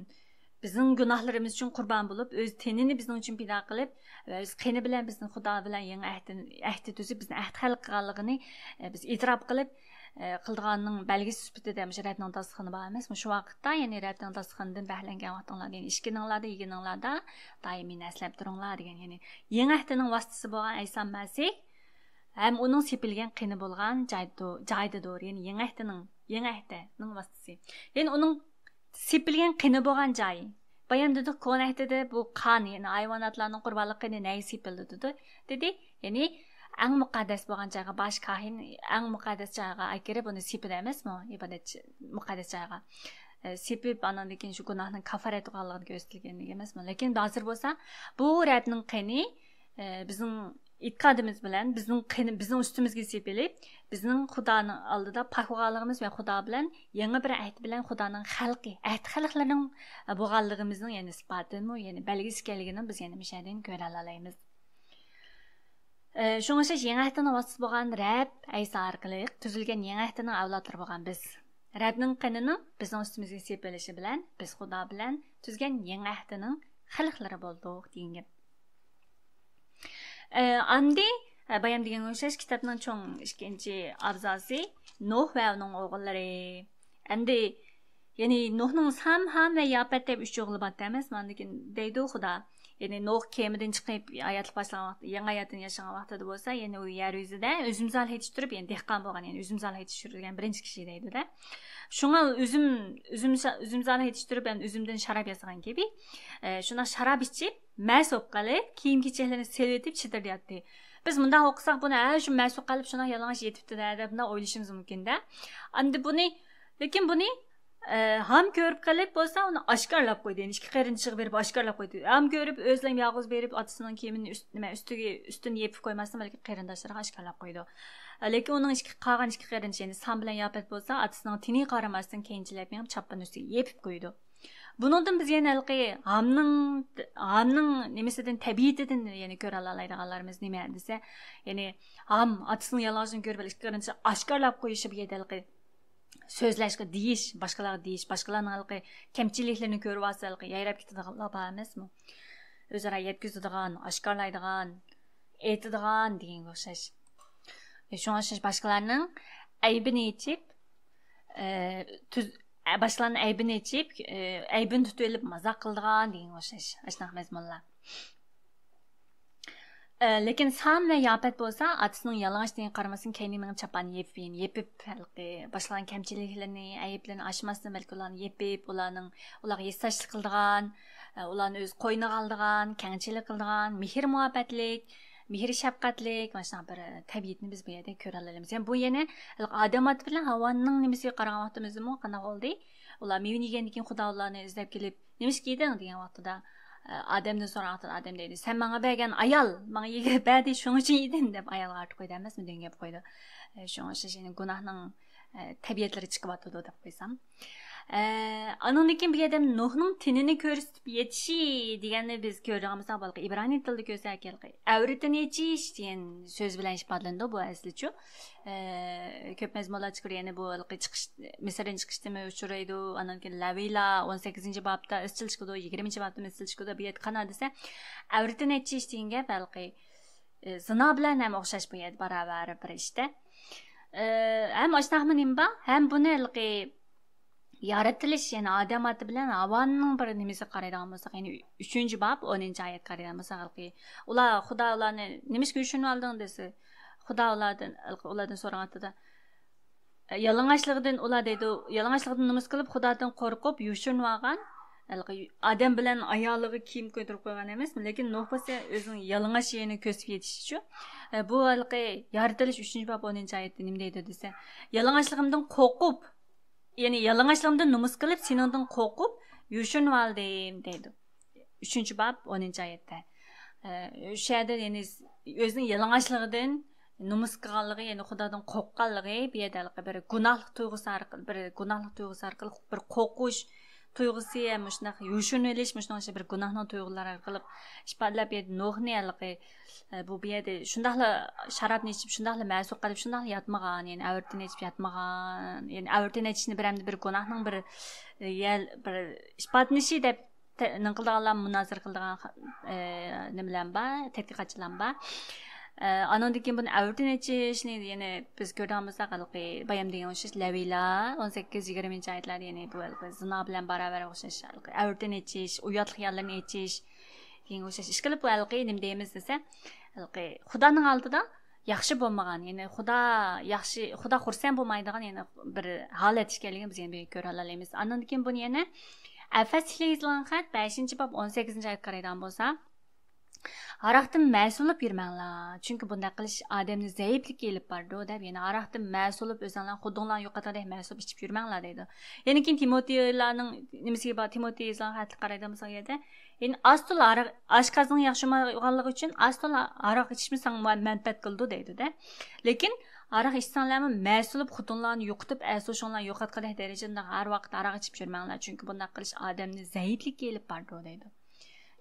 بىزنىڭ گۇناھلىرىمىز ئۈچۈن قۇربان بولۇپ، ئۆز تېنىنى بىزنىڭ ئۈچۈن پىدا قىلىپ ۋە ئۆز قېنى بىلەن بىزنى خۇدا بىلەن يېڭى ئەھدى، ئەھدى تۈزۈپ، بىزنى ئەھدى خەلق قىلغانلىقىنى، ئە، بىز ئېتىراپ قىلىپ، ئە، قىلىدىغاننىڭ بەلگىسى سۈپىتىدە مۇشۇ رەبنىڭ داستىخىنى بار ئەمەسمۇ؟ شۇ ۋاقىتتا، يەنى رەبنىڭ داستىخىنىدىن بەھرىلەنگەن ۋاقتىڭلاردا، يەنى ئىچكىنىڭلاردا، يېگىنىڭلاردا دائىم مېنى ئەسلەپ تۇرۇڭلار دېگەن، يەنى يېڭى ئەھدىنىڭ ۋاسىتىسى بولغان ئەيسا مەسىھ ھەم ئۇنىڭ سېپىلگەن قېنى بولغان جايدۇ-، جايدىدۇر. يەنى يېڭى ئەھدىنىڭ، يېڭى ئەھدىنىڭ ۋاسىتىسى. يەنى ئۇنىڭ سېپىلگەن قېنى بولغان جاي. بايام دېدۇق، كونا ئەھدىدە بۇ قان، يەنى ھايۋاناتلارنىڭ قۇربانلىق قېنى نەگە سېپىلىدۇ دېدى. دېدى، يەنى ئەڭ مۇقەددەس بولغان جايغا باش كاھىن، ئەڭ مۇقەددەس جايغا ئەكىرىپ ئۇنى سېپىدۇ ئەمەسمۇ؟ ئىبادەت مۇقەددەس جايغا، ئە، سېپىپ، ئاندىن كېيىن شۇ گۇناھنىڭ كافارەت بولغانلىقىنى كۆرسىتىلگەن ئەمەسمۇ؟ لېكىن ھازىر بولسا بۇ رەبنىڭ قېنى، ئە، بىزنىڭ ئېتىقادىمىز بىلەن بىزنىڭ قېنى، بىزنىڭ ئۈستىمىزگە سېپىلىپ، بىزنىڭ خۇدانىڭ ئالدىدا پاك بولغانلىقىمىز ۋە خۇدا بىلەن يېڭى بىر ئەھدى بىلەن خۇدانىڭ خەلقى، ئەھدى خەلقلىرىنىڭ بولغانلىقىمىزنىڭ يەنە ئىسپاتىمۇ، يەنە بەلگىسى ئىكەنلىكىنى بىز يەنە مۇشۇ يەردىن كۆرەلەيمىز. ئە، شۇڭا ئوخشاش يېڭى ئەھدىنىڭ ۋاسىتىسى بولغان رەب ئەيسا ئارقىلىق تۈزۈلگەن يېڭى ئەھدىنىڭ ئەۋلادلىرى بولغان بىز. رەبنىڭ قېنىنىڭ بىزنىڭ ئۈستىمىزگە سېپىلىشى بىلەن بىز خۇدا بىلەن تۈزگەن يېڭى ئەھدىنىڭ خەلقلىرى بولدۇق دېگەن گەپ. ئە، ئەمدى، ئە، بايام دېگەنگە ئوخشاش كىتابنىڭ چوڭ ئىككىنچى ئابزاسى نوھ ۋە ئۇنىڭ ئوغۇللىرى. ئەمدى يەنى نۇھنىڭ سام، ھام ۋە ياپەت دەپ ئۈچ ئوغلى بارتى ئەمەسمۇ؟ ئاندىن كېيىن دەيدۇ خۇدا، يەنى نۇھ كېمىدىن چىقىپ ھاياتلىق باشلىغان ۋاقتى، يېڭى ھاياتىنى ياشىغان ۋاقتىدا بولسا، يەنى ئۇ يەر يۈزىدە ئۈزۈم زال يېتىشتۈرۈپ، يەنى دېھقان بولغان، يەنى ئۈزۈم زال يېتىشتۈرگەن بىرىنچى كىشى دەيدۇ-دە. شۇڭا ئۈزۈم، ئۈزۈم، ئۈزۈم زال يېتىشتۈرۈپ، يەنى ئۈزۈمدىن شاراب ياسىغان كەبى، ئە، شۇنداق شاراب ئىچىپ، مەست بولۇپ قېلىپ، كىيىم-كېچەكلىرىنى سېلىۋېتىپ چىدىرلايتتى. بىز مۇنداق ئوقۇساق، بۇنى، ھە، شۇ مەست بولۇپ قېلىپ، شۇنداق يالىڭاچ يېتىپتۇ-دە، دەپ مۇنداق ئويلىشىمىز مۇمكىن-دە. ئەمدى بۇنى، لېكىن بۇنى، ئە، ھام كۆرۈپ قېلىپ بولسا، ئۇنى ئاشكارىلاپ قويدى. يەنى ئىككى قېرىندىشىغا بېرىپ ئاشكارىلاپ قويدى. ھام كۆرۈپ، ئۆزلەم يالغۇز بېرىپ، ئاتىسىنىڭ كىيىمىنى ئۈست-، نېمە، ئۈستىگە، ئۈستىنى يېپىپ قويماستىن، بەلكى قېرىنداشلىرىغا ئاشكارىلاپ قويىدۇ. لېكىن ئۇنىڭ ئىككى، قالغان ئىككى قېرىندىشى، يەنى سام بىلەن ياپەت بولسا، ئاتىسىنىڭ تېنىگە قارىماستىن، كەينىچىلەپ مېڭىپ، چاپپىنى ئۈستىگە يېپىپ قويىدۇ. بۇنىڭدىن بىز يەنە ھېلىقى ھامنىڭ، ھامنىڭ نېمىسىدىن، تەبىئىتىدىن يەنە كۆرەلەيدىغانلىرىمىز نېمە دېسە، يەنى ھام ئاتىسىنىڭ يالىڭاچلىقىنى كۆرۈپ، ئىككى قېرىندىشى ئاشكارىلاپ قويۇشى بۇ يەردە ھېلىقى سۆزلەشكە دېيىش، باشقىلارغا دېيىش، باشقىلارنىڭ ھېلىقى كەمچىلىكلىرىنى كۆرۈۋالسا، ھېلىقى يايراپ كېتىدىغانلار بار ئەمەسمۇ؟ ئۆزئارا يەتكۈزىدىغان، ئاشكارىلايدىغان، ئېيتىدىغان دېگەنگە ئوخشاش. شۇڭا ئوخشاش باشقىلارنىڭ ئەيىبىنى ئېچىپ، ئە، تۈز-، ئە، باشقىلارنىڭ ئەيىبىنى ئېچىپ، ئە، ئەيىبىنى تۇتۇۋېلىپ مازاق قىلىدىغان دېگەنگە ئوخشاش ئاشۇنداق مەزمۇنلار. ئە، لېكىن سام ۋە ياپەت بولسا ئاتىسىنىڭ يالىڭاچلىقىغا قارىماستىن، كەينىگە مېڭىپ چاپاننى يېپىپ، يېپىپ، ھېلىقى باشقىلارنىڭ كەمچىلىكلىرىنى، ئەيىبلىرىنى ئاچماستىن، بەلكى ئۇلارنى يېپىپ، ئۇلارنىڭ، ئۇلارغا ھېسداشلىق قىلىدىغان، ئە، ئۇلارنى ئۆز قوينىغا ئالىدىغان، كەڭچىلىك قىلىدىغان، مېھىر-مۇھەببەتلىك، مېھىر-شەپقەتلىك، مانا شۇنداق بىر تەبىئەتنى بىز بۇ يەردە كۆرەلەيمىز. يەنى بۇ يەنە ئادەم ئاتا بىلەن ھاۋانىڭ نېمىسىگە قارىغان ۋاقتىمىزدىمۇ قانداق بولدى؟ ئۇلار مېۋىنى يېگەندىن كېيىن خۇدا ئۇلارنى ئىزدەپ كېلىپ، نېمىشقا يېدىڭ دېگەن ۋاقتىدا، ئادەمدىن سورىغان ۋاقتىدا ئادەم دەيدۇ، سەن ماڭا بەرگەن ئايال ماڭا يېگىلى بەردى، شۇنىڭ ئۈچۈن يېدىم دەپ ئايالغا ئارتىپ قويىدۇ ئەمەسمۇ؟ دېگەن گەپ قويىدۇ. شۇڭا ئوخشاش يەنە گۇناھنىڭ، ئە، تەبىئەتلىرى چىقىۋاتىدۇ دەپ قويسام. ئە، ئانىڭدىن كېيىن بۇ يەردە نۇھنىڭ تېنىنى كۆرسىتىپ يېتىشى دېگەننى بىز كۆرىدىغان بولساق، بۇ ئىبرانىي تىلدا كۆرسەك، ھېلىقى ئەۋرىتىنى يېچىش دېگەن سۆز بىلەن ئىپادىلىنىدۇ بۇ ئەسلىچۇ. ئە، كۆپ مەزمۇنلار چىقىدۇ، يەنى بۇ ھېلىقى چىقىش، مىسىردىن چىقىشتىمۇ ئۇچرايدۇ، ئانىڭدىن كېيىن لەۋىيلا ئون سەككىزىنچى بابتا ئىزچىل چىقىدۇ، يىگىرمىنچى بابتا ئىزچىل چىقىدۇ. بۇ يەردە قانداق دېسە، ئەۋرىتىنى ئېچىش دېگەن گەپ ھېلىقى، ئە، زىنا بىلەن ھەم ئوخشاش بۇ يەردە باراۋەر بىر ئىشتە. ئە، ھەم ئاشۇنداقمۇ نېمە بار؟ ھەم بۇنى ھېلىقى يارىتىلىش، يەنى ئادەم ئاتا بىلەن ھاۋانىڭ بىر نېمىسىگە قارايدىغان بولساق، يەنى ئۈچىنچى باب، ئونىنچى ئايەتكە قارايدىغان بولساق، ھېلىقى ئۇلار، خۇدا ئۇلارنى نېمىشقا يوشۇرۇنۇۋالدىڭ دېسە، خۇدا ئۇلاردىن، ھېلىقى ئۇلاردىن سورىغان ۋاقتىدا، يالىڭاچلىقىدىن، ئۇلار دەيدۇ، يالىڭاچلىقىدىن نومۇس قىلىپ، خۇدادىن قورقۇپ يوشۇرۇنۇۋالغان، ھېلىقى ئادەم بىلەن ئايالىغا كىيىم كىيدۈرۈپ قويغان ئەمەس، لېكىن نۇھ بولسا ئۆزىنىڭ يالىڭاچ يېرىنى كۆرسىتىپ يېتىشىچۇ. ئە، بۇ ھېلىقى يارىتىلىش ئۈچىنچى باب ئونىنچى ئايەتتە نېمە دەيدۇ دېسە، يالىڭاچلىقىمدىن قورقۇپ، يەنى يالىڭاچلىقىمدىن نومۇس قىلىپ، سېنىڭدىن قورقۇپ يوشۇرۇنۇۋالدىم دەيدۇ. ئۈچىنچى باب، ئونىنچى ئايەتتە. ئە، شۇ يەردە، يەنى، ئۆزىنىڭ يالىڭاچلىقىدىن نومۇس قىلغانلىقى، يەنى خۇدادىن قورققانلىقى، بۇ يەردە ھېلىقى بىر گۇناھلىق تۇيغۇسى ئارقىلىق، بىر گۇناھلىق تۇيغۇسى ئارقىلىق، بىر قورقۇش تۇيغۇسى ھەم مۇشۇنداق يوشۇرۇنۇۋېلىش، مۇشۇنىڭ ئىچىدە بىر گۇناھنىڭ تۇيغۇلىرى ئارقىلىق ئىپادىلەپ، بۇ يەردە نۇھنى ھېلىقى، ئە، بۇ، بۇ يەردە شۇنداقلا شارابنى ئىچىپ، شۇنداقلا مەست بولۇپ قېلىپ، شۇنداقلا ياتمىغان، يەنى ئەۋرىتىنى ئېچىپ ياتمىغان، يەنى ئەۋرىتىنى ئېچىشنى بىر ئەمدى بىر گۇناھنىڭ بىر، ئە، يەل-، بىر ئىپادىلىنىشى دەپ ت-، نېمە قىلىدىغانلار، مۇنازىرە قىلىدىغان، ئە، نېمىلەر بار، تەتقىقاتچىلار بار. ئە، ئانىڭدىن كېيىن بۇنى ئەۋرىتىنى ئېچىشنى يەنە بىز كۆرىدىغان بولساق، ھېلىقى بايام دېگەن ئوخشاش لەۋىيلا ئون سەككىز، يىگىرمىنچى ئايەتلەردە، يەنى بۇ ھېلىقى زىنا بىلەن باراۋەر ئوخشاش، ھېلىقى ئەۋرىتىنى ئېچىش، ئۇياتلىق يەرلىرىنى ئېچىش دېگەنگە ئوخشاش. ئىشقىلىپ، بۇ ھېلىقى نېمە دەيمىز دېسە، ھېلىقى خۇدانىڭ ئالدىدا ياخشى بولمىغان، يەنى خۇدا ياخشى، خۇدا خۇرسەن بولمايدىغان يەنە بىر ھالەت ئىكەنلىكىنى بىز يەنە بىر كۆرەلەيمىز. ئاندىن كېيىن بۇنى يەنە ئەفەسلىكلەرگە يېزىلغان خەت، بەشىنچى باب، ئون سەككىزىنچى ئايەتكە قارايدىغان بولسا، ھاراقتىن مەست بولۇپ يۈرمەڭلار، چۈنكى بۇنداق قىلىش ئادەمنى زەئىپلىككە ئېلىپ بارىدۇ، دەپ، يەنى ھاراقتىن مەست بولۇپ، ئۆزۈڭلارنى خۇدۇڭلارنى يوقاتقاندەك مەست بولۇپ ئىچىپ يۈرمەڭلار، دەيدۇ. يەنە كېيىن تىموتېيلارنىڭ نېمىسىگە بار، تىموتېي يېزىلغان خەتكە قارايدىغان بولساق، ئۇ يەردە، يەنى ئاز تولا ھاراق، ئاشقازىنىڭ ياخشى بولمىغانلىقى ئۈچۈن ئاز تولا ھاراق ئىچىشمۇ ساڭا مەنپەئەت قىلىدۇ، دەيدۇ-دە. لېكىن ھاراق ئىچسەڭلارمۇ مەست بولۇپ، خۇدۇڭلارنى يوقىتىپ، ئەس-ھوشۇڭلارنى يوقاتقۇدەك دەرىجىدە ھەر ۋاقىت ھاراق ئىچىپ يۈرمەڭلار، چۈنكى بۇنداق قىلىش ئادەمنى زەئىپلىككە ئېلىپ بارىدۇ، دەيدۇ.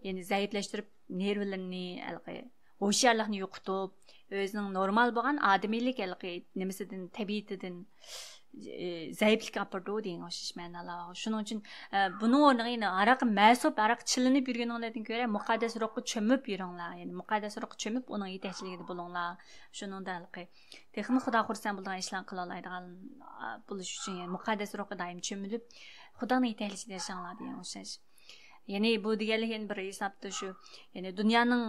يەنى زەئىپلەشتۈرۈپ، نېرۋىلىرىنى، ھېلىقى، ھوشيارلىقنى يوقىتىپ، ئۆزىنىڭ نورمال بولغان ئادىمىيلىك، ھېلىقى، نېمىسىدىن، تەبىئىتىدىن، ئى، زەئىپلىككە ئاپىرىدۇ دېگەن ئوخشاش مەنىلەر بار. شۇنىڭ ئۈچۈن، ئە، بۇنىڭ ئورنىغا يەنە ھاراققا مەست بولۇپ، ھاراققا چىللىنىپ يۈرگىنىڭلەردىن كۆرە مۇقەددەس روھقا چۆمۈپ يۈرۈڭلار. يەنى مۇقەددەس روھقا چۆمۈپ، ئۇنىڭ يېتەكچىلىكىدە بولۇڭلار. شۇنىڭدا ھېلىقى تېخىمۇ خۇدا خۇرسەن بولىدىغان ئىشلارنى قىلالايدىغان، ئا، بولۇش ئۈچۈن، يەنى مۇقەددەس روھقا دائىم چۆمۈلۈپ، خۇدانىڭ يېتەكلىشىدە ياشاڭلار دېگەن ئوخشاش. يەنى بۇ دېگەنلىك يەنە بىر ھېسابتا شۇ، يەنى دۇنيانىڭ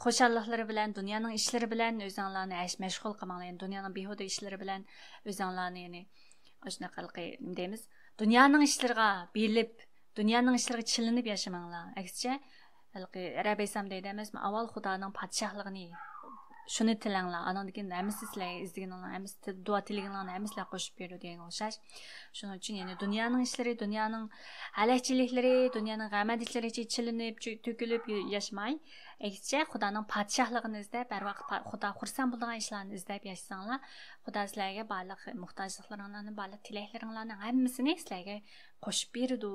خۇشاللىقلىرى بىلەن، دۇنيانىڭ ئىشلىرى بىلەن ئۆزۈڭلارنى ھەش-، مەشغۇل قىلماڭلار. يەنى دۇنيانىڭ بىھۇدە ئىشلىرى بىلەن ئۆزۈڭلارنى، يەنى ئاشۇنداق ھېلىقى نېمە دەيمىز، دۇنيانىڭ ئىشلىرىغا بېرىلىپ، دۇنيانىڭ ئىشلىرىغا چىلىنىپ ياشىماڭلار. ئەكسىچە، ھېلىقى رەببى ئەيسام دەيدۇ ئەمەسمۇ، ئاۋۋال خۇدانىڭ پادىشاھلىقىنى، شۇنى تىلەڭلار، ئانىڭدىن كېيىن ھەممىسى سىلەرگە ئىزدىگىنىڭلار ھەممىسى، دۇئا تىلىگىنىڭلارنى ھەممىسى سىلەرگە قوشۇپ بېرىدۇ دېگەنگە ئوخشاش. شۇنىڭ ئۈچۈن يەنى دۇنيانىڭ ئىشلىرى، دۇنيانىڭ ھەلەكچىلىكلىرى، دۇنيانىڭ غەم-ئەندىشىلىرى ئىچىدە چىلىنىپ، چۆ-، تۆكۈلۈپ ي-، ياشىماي، ئەكسىچە خۇدانىڭ پادىشاھلىقىنى ئىزدەپ، ھەر ۋاقىت پا-، خۇدا خۇرسەن بولىدىغان ئىشلارنى ئىزدەپ ياشىساڭلار، خۇدا سىلەرگە بارلىق موھتاجلىقلىرىڭلارنى، بارلىق تىلەكلىرىڭلارنىڭ ھەممىسىنى سىلەرگە قوشۇپ بېرىدۇ،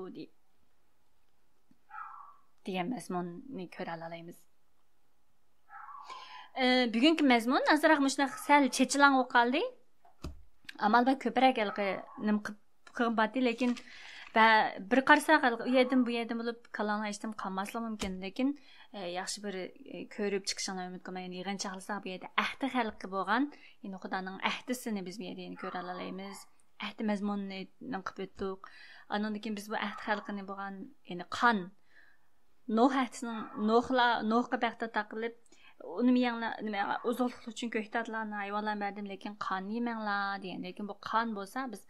دېگەن مەزمۇننى كۆرەلەيمىز. ئى، بۈگۈنكى مەزمۇن ئازراق مۇشۇنداق سەل چېچىلاڭ بولۇپ قالدى. ئامال بار كۆپرەك ھېلىقى نېمە قىلىپ قىلغۇم بارتى، لېكىن بە-، بىر قارىساق ھېلىقى ئۇ يەردىن بۇ يەردىن بولۇپ كاللاڭلار ھېچنېمە قالماسلىقى مۇمكىن، لېكىن، ئى، ياخشى بىر، ئى، كۆرۈپ چىقىشىڭلارنى ئۈمىد قىلىمەن. يەنى يىغىنچاقلىساق بۇ يەردە ئەھدى خەلقى بولغان، يەنى خۇدانىڭ ئەھدىسىنى بىز بۇ يەردە يەنە كۆرەلەيمىز. ئەھدى مەزمۇنىنى قىلىپ ئۆتتۇق. ئاندىن كېيىن بىز بۇ ئەھدى خەلقىنى بولغان، يەنى قان، نوھ ئەھدىسىنىڭ، نوھلا-، نوھقا بەخت ئاتا قىلىپ، ئۇنى يەڭلار، نېمە، ئوزۇقلۇق ئۈچۈن كۆكتاتلارنى، ھايۋانلارنى بەردىم، لېكىن قان يېمەڭلار دېگەن. لېكىن بۇ قان بولسا بىز،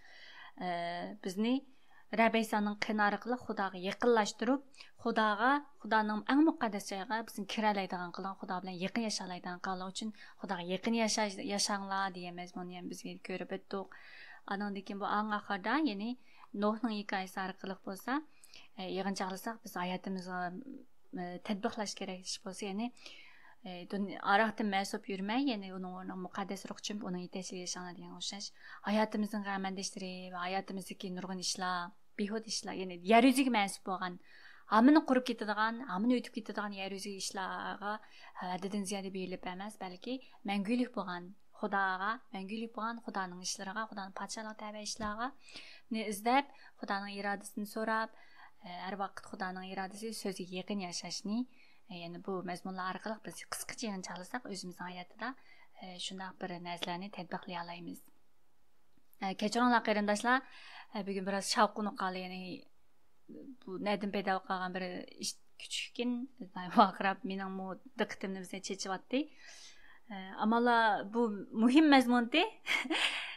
ئە، بىزنى رەببى ئەيسانىڭ قېنى ئارقىلىق خۇداغا يېقىنلاشتۇرۇپ، خۇداغا، خۇدانىڭ ئەڭ مۇقەددەس جايىغا بىزنى كىرەلەيدىغان قىلغان، خۇدا بىلەن يېقىن ياشالايدىغان قىلغانلىقى ئۈچۈن خۇداغا يېقىن ياشاش، ياشاڭلار دېگەن مەزمۇننى يەنە بىز كۆرۈپ ئۆتتۇق. ئانىڭدىن كېيىن بۇ ئەڭ ئاخىرىدا، يەنى نوھنىڭ ھېكايىسى ئارقىلىق بولسا، ئە، يىغىنچاقلىساق بىز ھاياتىمىزغا، ئە، تەتبىقلاش كېرەك ئىش بولسا، يەنى، ئە، دۇن-، ئاراقتىن مەس بولۇپ يۈرمەي، يەنى ئۇنىڭ ئورنىغا مۇقەددەس روھقا چۆمۈپ، ئۇنىڭ يېتەكچىلىكىدە ياشاڭلار دېگەن ئوخشاش. ھاياتىمىزنىڭ غەم-ئەندىشىلىرى ۋە ھاياتىمىزدىكى نۇرغۇن ئىشلار، بىھۇدە ئىشلار، يەنى يەر يۈزىگە مەنسۇپ بولغان، ھامىنى قۇرۇپ كېتىدىغان، ھامىنى ئۆتۈپ كېتىدىغان يەر يۈزىگە ئىشلارغا ھەددىدىن زىيادە بېرىلىپ ئەمەس، بەلكى مەڭگۈلۈك بولغان خۇداغا، مەڭگۈلۈك بولغان خۇدانىڭ ئىشلىرىغا، خۇدانىڭ پادىشاھلىقىغا تەۋە ئىشلارغا نى ئىزدەپ، خۇدانىڭ ئىرادىسىنى سوراپ، ئە، ھەر ۋاقىت خۇدانىڭ ئىرادىسى، سۆزىگە يېقىن ياشاشنى، ئە، يەنى بۇ مەزمۇنلار ئارقىلىق بىز قىسقىچە يىغىنچاقلىساق، ئۆزىمىزنىڭ ھاياتىدا، ئە، شۇنداق بىر نەرسىلەرنى تەتبىقلىيالايمىز. ئە، كەچۈرۈڭلار قېرىنداشلار، ئە، بۈگۈن بىراز شاۋقۇن بولۇپ قالدى، يەنى بۇ نەدىن پەيدا بولۇپ قالغان بىر ئىش كۈچۈككىن، ۋارقىراپ مېنىڭمۇ دىققىتىمنى بىزنى چېچىۋاتتى. ئە، ئامما بۇ مۇھىم مەزمۇنتى.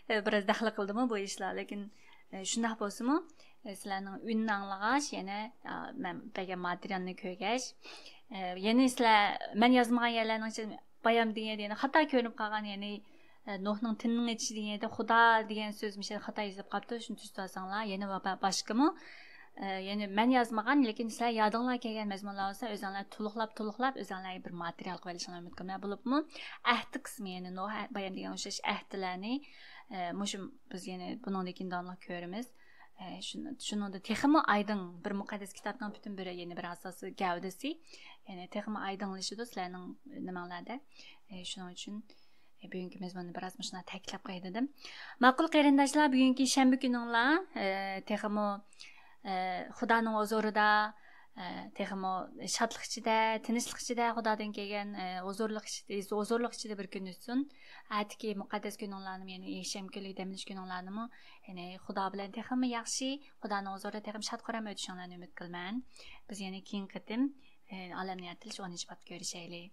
ئە، بىراز دەخلى قىلدىمۇ بۇ ئىشلار، لېكىن، ئە، شۇنداق بولسىمۇ، ئە، سىلەرنىڭ ئۈنىنى ئاڭلىغاچ، يەنە، ئا، مەن بەرگەن ماتېرىيالنى كۆرگەچ، ئە، يەنى سىلەر مەن يازمىغان يەرلەرنىڭ ئىچىدە بايام دېگەن يەنە خاتا كۆرۈنۈپ قالغان، يەنى، ئە، نوھنىڭ تېنىنىڭ ئىچى دېگەن يەردە خۇدا دېگەن سۆز مۇشۇ يەردە خاتا يېزىلىپ قاپتۇ، شۇنى تۈزىتىۋالساڭلار. يەنە ۋە-، بە-، باشقىمۇ، ئە، يەنى مەن يازمىغان، لېكىن سىلەر يادىڭلار كەلگەن مەزمۇنلار بولسا، ئۆزۈڭلار تولۇقلاپ، تولۇقلاپ، ئۆزۈڭلارگە بىر ماتېرىال قىلىۋېلىشىڭلارنى ئۈمىد قىلىمەن. بولۇپمۇ ئەھدى قىسمى، يەنى نوھ، بايام دېگەن ئوخشاش ئەھدىلەرنى، ئە، مۇشۇ بىز يەنە بۇنىڭدىن كېيىن داۋاملىق كۆرىمىز. ئە، شۇن-، شۇنىڭدا تېخىمۇ ئايدىڭ بىر مۇقەددەس كىتابنىڭ پۈتۈن بىر، يەنى بىر ئاساسىي گەۋدىسى، يەنى تېخىمۇ ئايدىڭلىشىدۇ سىلەرنىڭ نېمەڭلاردا. ئە، شۇنىڭ ئۈچۈن، ئە، بۈگۈنكى مەزمۇننى بىراز مۇشۇنداق تەكىتلەپ قوياي دېدىم. ماقۇل قېرىنداشلار، بۈگۈنكى شەنبە كۈنۈڭلار، ئە، تېخىمۇ، ئە، خۇدانىڭ ھۇزۇرىدا، ئە، تېخىمۇ شادلىق ئىچىدە، تىنچلىق ئىچىدە، خۇدادىن كەلگەن، ئە، ھۇزۇرلۇق ئىچىدە، ھۇزۇرلۇق ئىچىدە بىر كۈن ئۆتسۇن. ئەتىكى مۇقەددەس كۈنۈڭلارنىمۇ، يەنى يەكشەنبە كۈنلۈكى دەم ئېلىش كۈنۈڭلارنىمۇ، يەنى خۇدا بىلەن تېخىمۇ ياخشى، خۇدانىڭ ھۇزۇرىدا تېخىمۇ شاد-خۇرام ئۆتۈشۈڭلارنى ئۈمىد قىلىمەن. بىز يەنە كېيىنكى قېتىم، ئە، ئالەمنى يارىتىلىش ئونىنچى بابتا كۆرۈشەيلى.